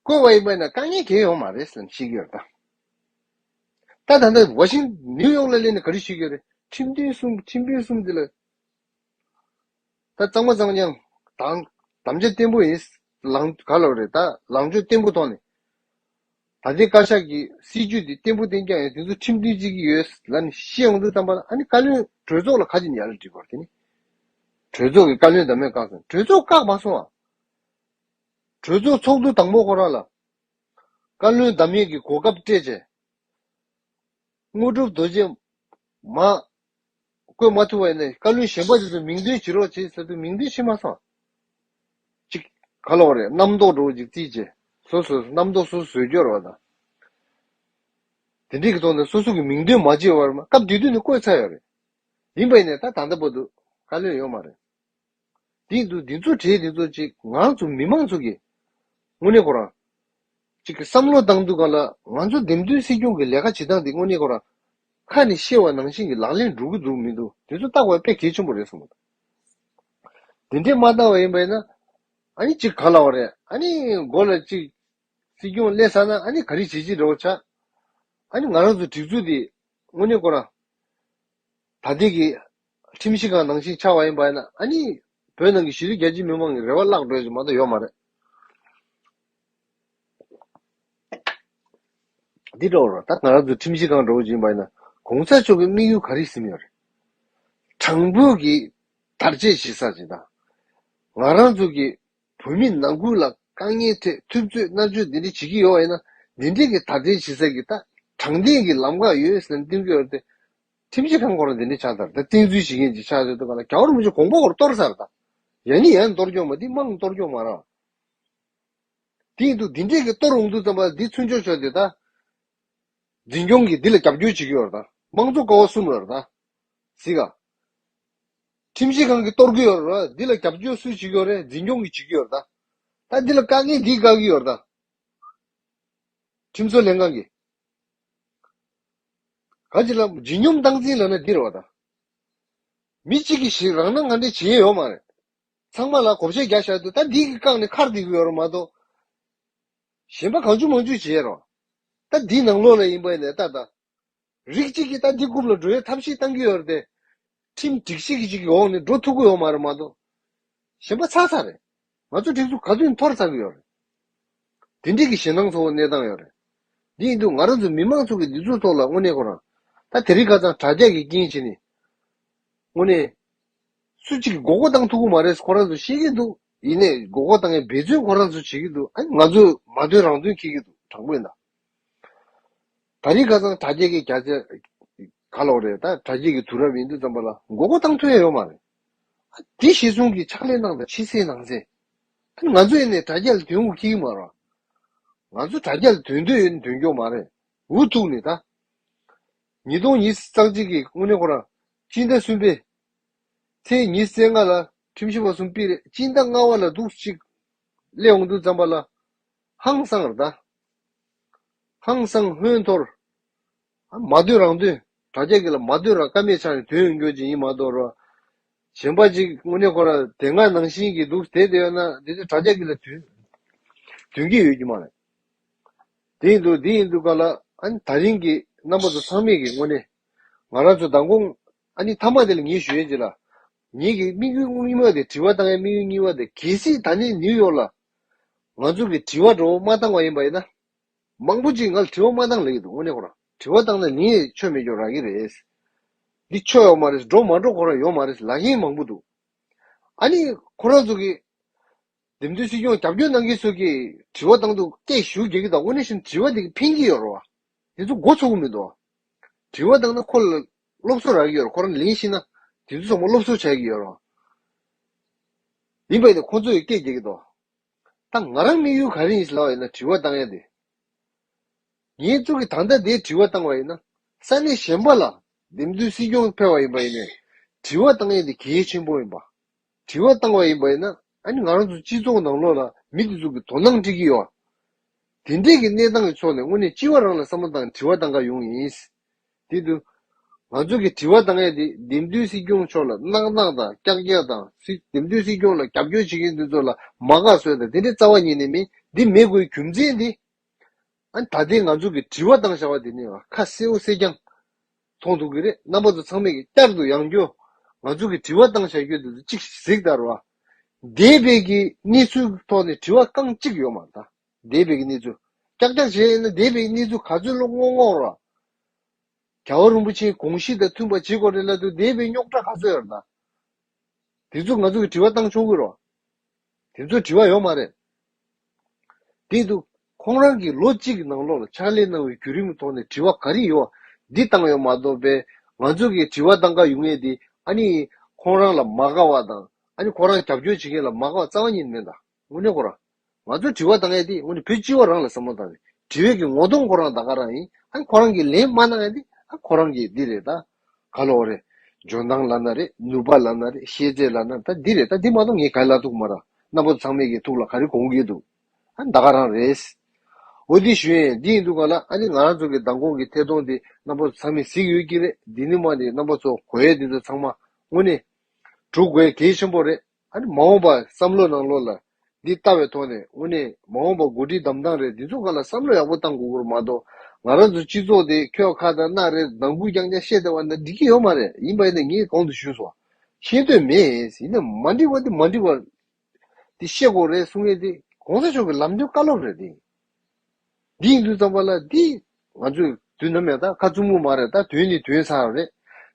བསྐོས་པ་ཡིན་པ་ཡིན་ན་དཀའ་ངལ་གང་ཡང་ཡོད་མ་རེད་ཟེར་ནས་བཤད་ཀྱི་ཡོད་རེད་ད། ད་ད་ལྟ་ཝ་ཤིང་ནིའུ་ཡོག་ལ་སླེབས་ནས་ག་རེ་བཤད་ཀྱི་ཡོད་རེད། ཁྲིམས་དོན་གསུམ་ཁྲིམས་དཔོན་གསུམ་འདི་ལ། ད་གཙང་མ་གཙང་རྐྱང་དང་དམ་བཅའ་བརྟན་པོ་ཡིན། ལངས་ག་ལ་རེད་ད་ལངས་ཕྱོགས་བརྟན་པོ་ཐོག་ནས། ད་ལྟའི་བཀའ་ཤག་གི་སྲིད་ཇུས་འདི་བརྟན་པོ་བརྟན་རྐྱང་ཡིན། དེ་ཚོ་ཁྲིམས་མཐུན་བྱེད་ཀྱི་ཡོད་ལབ་ནས་བཤད་ཡོང་དུས་ཙམ་པ་ལ་ཨ་ནི་བཀའ་བློན་གྲོས་ཚོགས་ལ་ཁ་ཅིག་ནས་ཡར་ལ་འགྲིག་པར་དེ་ནི། གྲོས་ཚོགས་ཀྱི་བཀའ་བློན་འདེམས་མེད་བཀག་སོང་། གྲོས་ཚོགས་བཀག་མ་སོང་ཨ། གྲོས་ཚོགས་ཚོགས་འདུ་དང་པོ་ཁོ་རང་ལ། བཀའ་བློན་འདེམས་མེད་ཀྱི་གོ་སྐབས་སྤྲད་བྱས། དངོས་གྲུབ་རྡོ་རྗེ་མ། བསྐོས་མ་ཐུབ་པ་ཡིན་ན་བཀའ་བློན་གཞན་པ་དེ་ཚོ་མིང་འདོན་བྱེད་རོགས་བྱེད་ཟེར་དུས་མིང་འདོན་བྱེད་མ་སོང་། ཅིག་ག་ལ་བ་རེད། རྣམ་རྟོག་འགྲོ་ཅིག་རྩིས་བྱས། སོ་སོ་རྣམ་རྟོག་སོ་སོ་བཟོས་སྐྱོར་བ་དང་། དེ་འདྲས་ཀྱི་ཐོག་ནས་སོ་སོ་གི་མིང་འདོན་མ་བྱས་པར་མ་སྐབས་དེ་དུས་ནས་བསྐོས་ཚར་ཡོད་རེད། ཡིན་པ་ཡིན་ནའི་ད་ད་ལྟ་བར་དུ་བཀའ་བློན་ཡོད་མ་རེད། དེ་འདུག་འདི་ཚོ་གྲས་དེ་ཚོ་ཅིག་ང་ཚོ་མི་མང་ཚོ་གི་དངོས་གནས་ཁོ་རང་ཅིག་གི་བསམ་བློ་བཏང་དུས་ག་ལ་ང་ཚོ་འདེམས་ཐོན་སྲིད་སྐྱོང་གི་ལས་ཀ་བྱེད་སྟངས་དེ་དངོས་གནས་ཁོ་རང་ཁ་ནས་བཤད་པ་ནང་བཞིན་གྱི་ལག་ལེན་འགྲོ་གི་འདུག་མི་འདུག་དེ་ཚོ་བརྟག་པ་དཔེ་གལ་ཆེན་པོ་རེད་གསུངས་པ་དང་། དེ་འདྲས་མ་བརྟག་པ་ཡིན་པ་ཡིན་ན་ཨ་ནི་ཅིག་ག་ལ་བ་རེད། ཨ་ནི་མགོ་ལ་ཅིག་སྲིད་སྐྱོང་སླེབས་ཚར་ན་ཨ་ནི་ག་རེ་བྱེད་ཀྱི་རེད་བ་ཆ། ཨ་ནི་ང་རང་ཚོ་སྒྲིག་འཛུགས་དེ་དངོས་གནས་ཁོ་རང་ད་ལྟའི་གི་ཁྲིམས་ཞིབ་ཁང་ནང་བཞིན་ཆགས་པ་ཡིན་པ་ཡིན་ན་ཨ་ནི་ བོད་ནང་གི་གཞིས་ལུས་རྒྱ་ཆེའི་མི་མང་གི་རེ་བ་བརླག་འགྲོ་ཡ་ཅིག་མ་གཏོགས་ཡོད་མ་རེད། འདི་འདྲ་བོ་རེད། ད་ང་རང་ཚོ་ཁྲིམས་ཞིབ་ཁང་འདྲ་བོ་ཅིག་ཡིན་པ་ཡིན་ན། གོང་ས་མཆོག་གི་དམིགས་ཡུལ་ག་རེ་ཟིན་ཡོད་རེད། དྲང་པོ་གི་དར་རྒྱས་བྱེད་ས་ཅིག་དང་། ང་རང་ཚོ་གི་བོད་མི་ནང་ཁུལ་ལ་དཀའ་ངལ་འཕྲད། ཐུབ་ཚོད་མནར་གཅོད་འདི་འདྲ་བྱེད་ཀྱི་ཡོད་པ་ཡིན་ན། འདི་འདྲའི་གི་དར་སྤེལ་བྱེད་ས་གི་ད་དྲང་བདེན་གྱི་ལམ་ཁ་ཡོད་ཟེར་ནས་སྟོན་གྱི་ཡོད་རེད་དེ། ཁྲིམས་ཞིབ་ཁང་ཁོ་རང་འདི་འདྲ་ཆགས་ཚར། ད་བཙན་འཛུལ་བྱེད་མཁན་ཅིག་ཆགས་ཚར་དུས་ག་ལ། རྒྱལ་བ་རིན་པོ་ཆེ་དགོངས་པ་ཁོ་རང་གཏོར་ཚར་ད། ཡང་ནས་ཡང་གཏོར་རྒྱུ་མ། འདི་དམངས་གཏོར་རྒྱུ་མ་རེད། དེ་ཡིན་དུས་འདི་འདྲས་ཀྱི་གཏོར་འོང་དུས་ཙམ་པ་འདི་ཚུན་ཆད་ཆོག་དེ་ད། འཛིན་སྐྱོང་གིས་འདི་ལ་རྒྱབ་སྐྱོར་བྱེད་ཀྱི་ཡོད་རེད་ད། དམངས་གཙོ་ཀ་བ་གསུམ་ཡོད་རེད་ད། གཟིགས་ག་ཁྲིམས་ཞིབ་ཁང་གིས་གཏོར་གྱི་ཡོད་རེད། འདི་ལ་རྒྱབ་སྐྱོར་སུས་བྱེད་ཀྱི་ཡོད་རེད། འཛིན་སྐྱོང་གིས་བྱེད་ཀྱི་ཡོད་རེད་ད། ད་འདི་ལ་དཀའ་ངལ་འདིས་བཀག་གི་ཡོད་རེད་ད། ཁྲིམས་བཟོ་ལྷན་ཁང་གིས། ག་ཅི་ལ་ཇི་སྙོམས་སྟངས་འཛིན་ལབ་ན་འདི་རེད་བ་ད། མི་གཅིག་གིས་ཞིག་རང་སྣང་ག་འདྲས་བྱེད་ཡས་ཡོད་མ་རེད། ཚང་མ་ལ་བགོ་བཤའ་རྒྱག་བཞག་དུས་ད་འདི་གི་བཀག་ནས་ཁར་འདེགས་ཀྱི་ཡོད་རེད་མ་གཏོགས། གཞན་པ་གང་བྱུང་མང་བྱུང་བྱེད་ཡས་རེད། ད་འདི་ནང་ལོགས་ལ་ཡིན་པ་ཡིན་ནའི་ད་ད། རིགས་གཅིག་གིས་ད་འདི་རྐུབ་ལ་འགྲོ་ཡས་ཐབས་ཤེས་བཏང་གི་ཡོད་རེད་དེ། ཁྲིམས་སྒྲིག་གཞི་གི་གཅིག་གི་འོག་ནས་འགྲོ་ཐུབ་ཀྱི་ཡོད་མ་རེད་མ་གཏོགས། གཞན་པ་ཚར་ཚར་རེད། ང་ཚོ་སྒྲིག་འཛུགས་ག་ཚོད་འཐོར་ཚར་གི་ཡོད་རེད། དེ་འདྲས་ཀྱི་ཞེད་སྣང་ཚ་བོ་གནས་སྟངས་ཡོད་རེད། འདི་ཡིན་དུས་ང་རང་ཚོ་མི་མང་ཚོ་གི་འདི་ཚོའི་ཐོག་ལ་དངོས་གནས་ཁོ་རང་། ད་དེ་རིང་ཁ་སང་དྲ་རྒྱ་གི་རྐྱེན་བྱས་ནས། དངོས་གནས། སུ་གཅིག་གིས་མགོ་སྐོར་བཏང་ཐུབ་ཀྱི་མ་རེད། ཁོ་རང་ཚོ་ཤེས་ཀྱི་འདུག་ཡིན་ནའི་མགོ་སྐོར་བཏང་ཡས་འབད་བརྩོན་ཁོ་རང་ཚོ་བྱེད་ཀྱི་འདུག་ཨ་ནི་ང་ཚོས་མ་འདོད་རང་འདོད་འཁྱེར་གྱི་འདུག་དྲང་པོ་ཡིན་ད། ད་རིང་ཁ་སང་དྲ་རྒྱ་གི་རྒྱ་ཆེ་ག་ལོག་རེད། ད་དྲ་རྒྱ་གི་དུས་རབས་ཡིན་དུས་ཙམ་པ་ལ་མགོ་སྐོར་བཏང་ཐུབ་ཡ་ཡོད་མ་རེད། ཨ་དེ་གཞི་བཟུང་གི་ཕྱག་ལས་གནང་དང་། ཕྱི་གསལ་ནང་གསལ། ཨ་ནི་ང་ཚོ་ཡིན་ནའི་དྲ་རྒྱ་ལ་དོན་དག་འཁྱེར་གྱི་མ་རེད། ང་ཚོ་དྲ་རྒྱ་ལ་དོན་འདོད་ཡོད་ན་དོན་སྐྱོ་མ་རེད། འུ་ཐུག་ནས་ད། ཉིས་སྟོང་ཉི་ཤུ་རྩ་གཅིག་གི་དངོས་གནས་ཁོ་རང་སྤྱི་ཟླ་གསུམ་པའི་ཚེས་ཉི་ཤུ་རྩ་ལྔ་ལ་ཁྲིམས་ཞིབ་པ་གསུམ་ཕུད་རེད། སྤྱི་ཟླ་ལྔ་པ་ལ་འདུག་ཅིག་སླེབས་འོང་དུས་ཙམ་པ་ལ་ཧང་སངས་རེད་ད། ཧང་སངས་ཧོན་འཐོར། མ་འདོད་རང་འདོད། དྲ་རྒྱ་གི་ལ་མ་འདོད་རང་ཀ་མེད་ཆགས་ནས་དོན་ཡོང་རྒྱུ་ཅིག་ཡིན་མ་གཏོགས་རོ། གཞན་པ་ཅིག་དངོས་གནས་ཁོ་རང་དེ་སྔ་ནང་བཞིན་གྱི་འདུག་བསྡད་བསྡད་ཡོད་ན་འདི་ཚོ་དྲ་རྒྱ་གི་ལ་དོན། དོན་གྱི་ཡོད་ཀྱི་མ་རེད། དེ་ཡིན་དུས་འདི་ཡིན་དུས་ག་ལ། ཨ་ནི་ད་རིང་གི་རྣམ་པ་ཚོ་ཚང་མས་ཀྱི་དངོས་གནས། ང་རང་ཚོ་མདང་དགོང་། ཨ་ནི་མཐའ་མ་དེ་ལ་ངས་ཞུ་ཡས་ཅིག་ལ། ངེད་ཀྱི་དམིགས་ཡུལ་དངོས་མ་དེ། དྲི་བ་བཏང་ཡས་དམིགས་ཡུལ་གཉིས་པ་དེ། གལ་སྲིད་ད་ནི་ནིའུ་ཡོག་ལ་ང་ཚོ་གི་དྲི་བ་འདྲ་བོ་མ་བཏང་བ་ཡིན་པ་ཡིན་ན། མང་པོ་ཅིག་ང་ལ་དྲི་བ་མ་བཏང་ལབ་ཀྱི་འདུག་དངོས་གནས་ཁོ་རང་དྲི་བ་བཏང་ན་ལན་ཆོ་མེད་རྒྱུ་རག་གི་རེད། འདི་ཆོ་ཡོད་མ་རེད། འགྲོ་མ་འགྲོ་ཁོ་རང་ཡོད་མ་རེད་ལབ་མཁན་མང་པོ་འདུག་ཨ་ནི་ཁོ་རང་ཚོ་གི་འདེམས་ཐོན་སྲིད་སྐྱོང་རྒྱབ་སྐྱོར་གནང་མཁན་ཚོ་གིས་དྲི་བ་བཏང་དུས་སྐད་ཞུ་རྒྱག་གི་འདུག་དངོས་གནས་བྱས་ན་དྲི་བ་དེ་གིས་ཕན་གྱི་ཡོད་རེད་བ། དེ་ཚོ་མགོ་ཚོད་ཀྱི་མི་འདུག་དྲི་བ་བཏང་ན་ཁོ་ལ་སློབ་གསོ་རག་གི་ཡོད་རེད། ཁོ་རང་ལན་ཤེས་ན་དེ་ཚོ་ཚང་མ་སློབ་གསོ་ཆགས་ཀྱི་ཡོད་རེད་བ། ཡིན་པ་ཡིན་ན་ཁོ་ཚོ་ཡི་སྐད་རྒྱག་གི་འདུག་ད་ང་རང་དམིགས་ཡུལ་ག་རེ་ཡིན་ལབ་པ་ཡིན་ན། དྲི་བ་བཏང་ཡ་དེ། ངེད་ཚོ་གིས་ད་ལྟ་དེ་དྲི་བ་བཏང་བ་ཡིན་ན། ས་གནས་གཞན་པ་ལ་འདེམས་ཐོན་སྲིད་སྐྱོང་ཕེབས་པ་ཡིན་པ་ཡིན་ནའི། དྲི་བ་བཏང་ཡ་དེ་གལ་ཆེན་པོ་ཡིན་པ། དྲི་བ་བཏང་བ་ཡིན་པ་ཡིན་ན། ཨ་ནི་ང་རང་ཚོ་སྤྱི་ཚོགས་ནང་ལོགས་ལ་མི་དེ་ཚོ་གི་དོ་སྣང་སྤྲད་ཀྱི་ཡོད། དེ་འདྲས་ཀྱི་གནས་སྟངས་ཀྱི་ཕྱོགས་ནས་དངོས་གནས་སྤྱི་བ་རང་ལ་བསམ་བློ་བཏང་དྲི་བ་བཏང་ག་ཡོང་ཡིན། དེ་དུས་ང་ཚོ་གིས་དྲི་བ་བཏང་ཡ་དེ་འདེམས་ཐོན་སྲིད་སྐྱོང་མཆོག་ལ་གནག་གནག་དང་ཀྱག་ཀྱག་དང་། སྲིད་འདེམས་ཐོན་སྲིད་སྐྱོང་ལ་རྒྱབ་སྐྱོར་བྱེད་མཁན་དེ་ཚོ་ལ་མ་དགའ་བཟོས་དང་དེ་འདྲའི་རྩ་བ་ཉིད་ནས་མིན། འདི་མེད་དགོས་རྒྱུ་མཚན་དེ། ཨ་ནི་ད་ལྟའི་ང་ཚོ་གིས་དྲི་བ་བཏང་བཞག་པ་དེ་ནི་ཁ་གསལ་པོ་གསལ་རྐྱང་མཐོང་ཐུབ་ཀྱི་རེད། རྣམ་པ་ཚོ་ཚང་མས་ཀྱིས་བསྐྱར་དུ་ཡང་བསྐྱར་ང་ཚོ་གིས་དྲི་བ་བཏང་བཞག་རྒྱུ་དེ་ཚོ་གཅིག་གཟིགས་དང་རོ། འདས་པའི་གི་གནས་ཚུལ་ཐོག་ནས་དྲི་བ་རྐང་གཅིག་ཡོད་མ་རེད་ད། འདས་པའི་གི་གནས་ཚུལ། ཀྱག་ཀྱག་བྱས་ཡིན་ན་འདས་པའི་གནས་ཚུལ་ག་ཚོད་ལོ་སྔོན་སྔོན་རོ། རྒྱལ་བ་རིན་པོ་ཆེའི་དགོངས་གཞི་དང་མཐུན་པ་བྱེད་དགོས་རེད་ལབ་དུས་འདས་པའི་རྙོག་དྲ་ག་ཚོད་ཡོད་རེད་ད། དེ་ཚོ་ང་ཚོ་གིས་དྲི་བ་བཏང་ཆོག་གི་རོ། དེ་ཚོ་དྲི་བ་ཡོད་མ་རེད། དེ་དུས་ཁོང་རང་གིས་ལོ་གཅིག་གི་ནང་ལོགས་ལ་ཕྱག་ལས་གནང་བའི་བརྒྱུད་རིམ་ཐོག་ནས་དྲི་བ་ག་རེ་ཡོད། འདི་བཏང་ཡོད་མ་གཏོགས་པས། ང་ཚོ་གིས་དྲི་བ་བཏང་ག་ཡོང་ཡས་དེ་ཨ་ནི་ཁོང་རང་ལ་མ་དགའ་བ་དང་། ཨ་ནི་ཁོང་རང་རྒྱབ་སྐྱོར་བྱེད་མཁན་ལ་མ་དགའ་བ་རྩ་བ་ཉིད་མེད་ད། དངོས་གནས་ཁོ་རང་ང་ཚོ་དྲི་བ་བཏང་ཡས་དེ་དངོས་གནས་བོད་སྤྱི་བ་རང་ལ་བསམ་བློ་བཏང་ནས། དྲི་བའི་གི་ངོ་གདོང་ཁོ་རང་ད་ག་རང་ཡིན། ཨ་ཁོ་རང་གིས་ལན་མ་གནང་ཡས་དེ་ཨ་ཁོ་རང་གིས་འདི་རེད་ད། ག་ལོག་རེད། འཇོན་ཐང་ལབ་ན་རེད། ནུས་པ་ལབ་ན་རེད། ཤེས་ཚད་ལབ་ན། ད་འདི་རེད་ད། འདི་མ་གཏོགས་ངས་ག་རེ་ལབ་ཐུབ་མ་རེད། རྣམ་པ་ཚོ་ཚང་མས་ཀྱི་ཐུགས་ལ་ག་རེ་དགོངས་ཀྱི་འདུག་ཨ་ད་ག་རང་རེད། འོ་འདི་ཞུ་ཡས་འདི་ཡིན་དུས་ག་ལ། ཨ་ནི་ང་རང་ཚོ་གི་མདང་དགོང་གི་ཐད་གཏོང་འདི་རྣམ་པ་ཚོ་ཚང་མས་གཟིགས་ཡོད་ཀྱི་རེད། འདི་ནི་མ་ནི་རྣམ་པ་ཚོ་གོ་ཡས་འདི་ཚོ་ཚང་མ་དངོས་གནས་སྒྲུབ་དགོས་གལ་ཆེན་པོ་རེད། ཨ་ནི་མ་འོངས་པ་བསམ་བློ་ནང་ལོགས་ལ་འདི་ལྟ་བའི་ཐོག་ནས་དངོས་གནས་མ་འོངས་པ་འགོ་ཁྲིད་འདེམས་སྟངས་རེད། འདི་ཚོ་སྒང་ལ་བསམ་བློ་ཡག་པོ་བཏང་དགོས་ཀྱི་རེད་མ་གཏོགས། ང་རང་ཚོ་སྤྱི་ཚོགས་དེ་ཁྱོད་ཁ་དང་སྣ་རེད། ནང་ཁུལ་རྐྱང་རྐྱང་བཤད་བསྡད་པ་ན་འགྲིག་གི་ཡོད་མ་རེད། ཡིན་པ་ཡིན་ན་ངས་གོང་དུ་ཞུས་སོང་ ཤེས་འདོད་མེད། ཡིན་ན་མ་འགྲིག་པ་དེ་མ་འགྲིག་པ་དེ་བཤད་དགོས་རེད་གསུང་ཡས་དེ་གོང་ས་མཆོག་གི་ལམ་སྟོན་བཀའ་སློབ་རེད་དེ། འདི་ཡིན་དུས་ཙམ་པ་ལ་འདི་ང་ཚོས་དུས་ནམ་ཡང་ད་ཁ་བཙུམ་གི་མ་རེད། ད་དོན་ནི་དོན་ཚར་བ་རེད།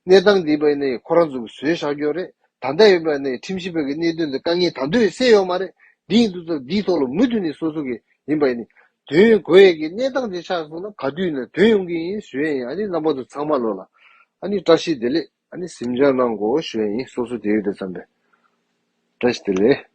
གནས་སྟངས་འདི་བས་ནི་ཁོ་རང་ཚོ་གི་བཟོས་བཞག་རྒྱུ་རེད། ད་ལྟ་ཡོད་པ་ནི་ཁྲིམས་ཞིབ་པ་གི་གནད་དོན་དེ་དཀའ་ངལ་ད་དུང་སེལ་ཡོད་མ་རེད། འདི་ཡིན་དུས་ཙམ་འདིའི་ཐོག་ལ་མུ་མཐུད་ནས་སོ་སོ་གི་ཡིན་པ་ཡིན་ནི་དོན་དགོས་ཡས་ཀྱི་གནས་སྟངས་དེ་ཆགས་སོང་ན་ག་དུས་ནས་དོན་ཡོང་གི་ཡིན་ཞུ་ཡས་ཡིན། ཨ་ནི་རྣམ་པ་ཚོ་ཚང་མ་ལོ་ལ་ཨ་ནི་བཀྲ་ཤིས་བདེ་ལེགས། ཨ་ནི་གཟིམ་འཇག་གནང་དགོས་ཞུ་ཡས་ཡིན། སོ་སོ་དེ་ཡོད་དེ་བསམ་པས། བཀྲ་ཤིས་བདེ་ལེགས།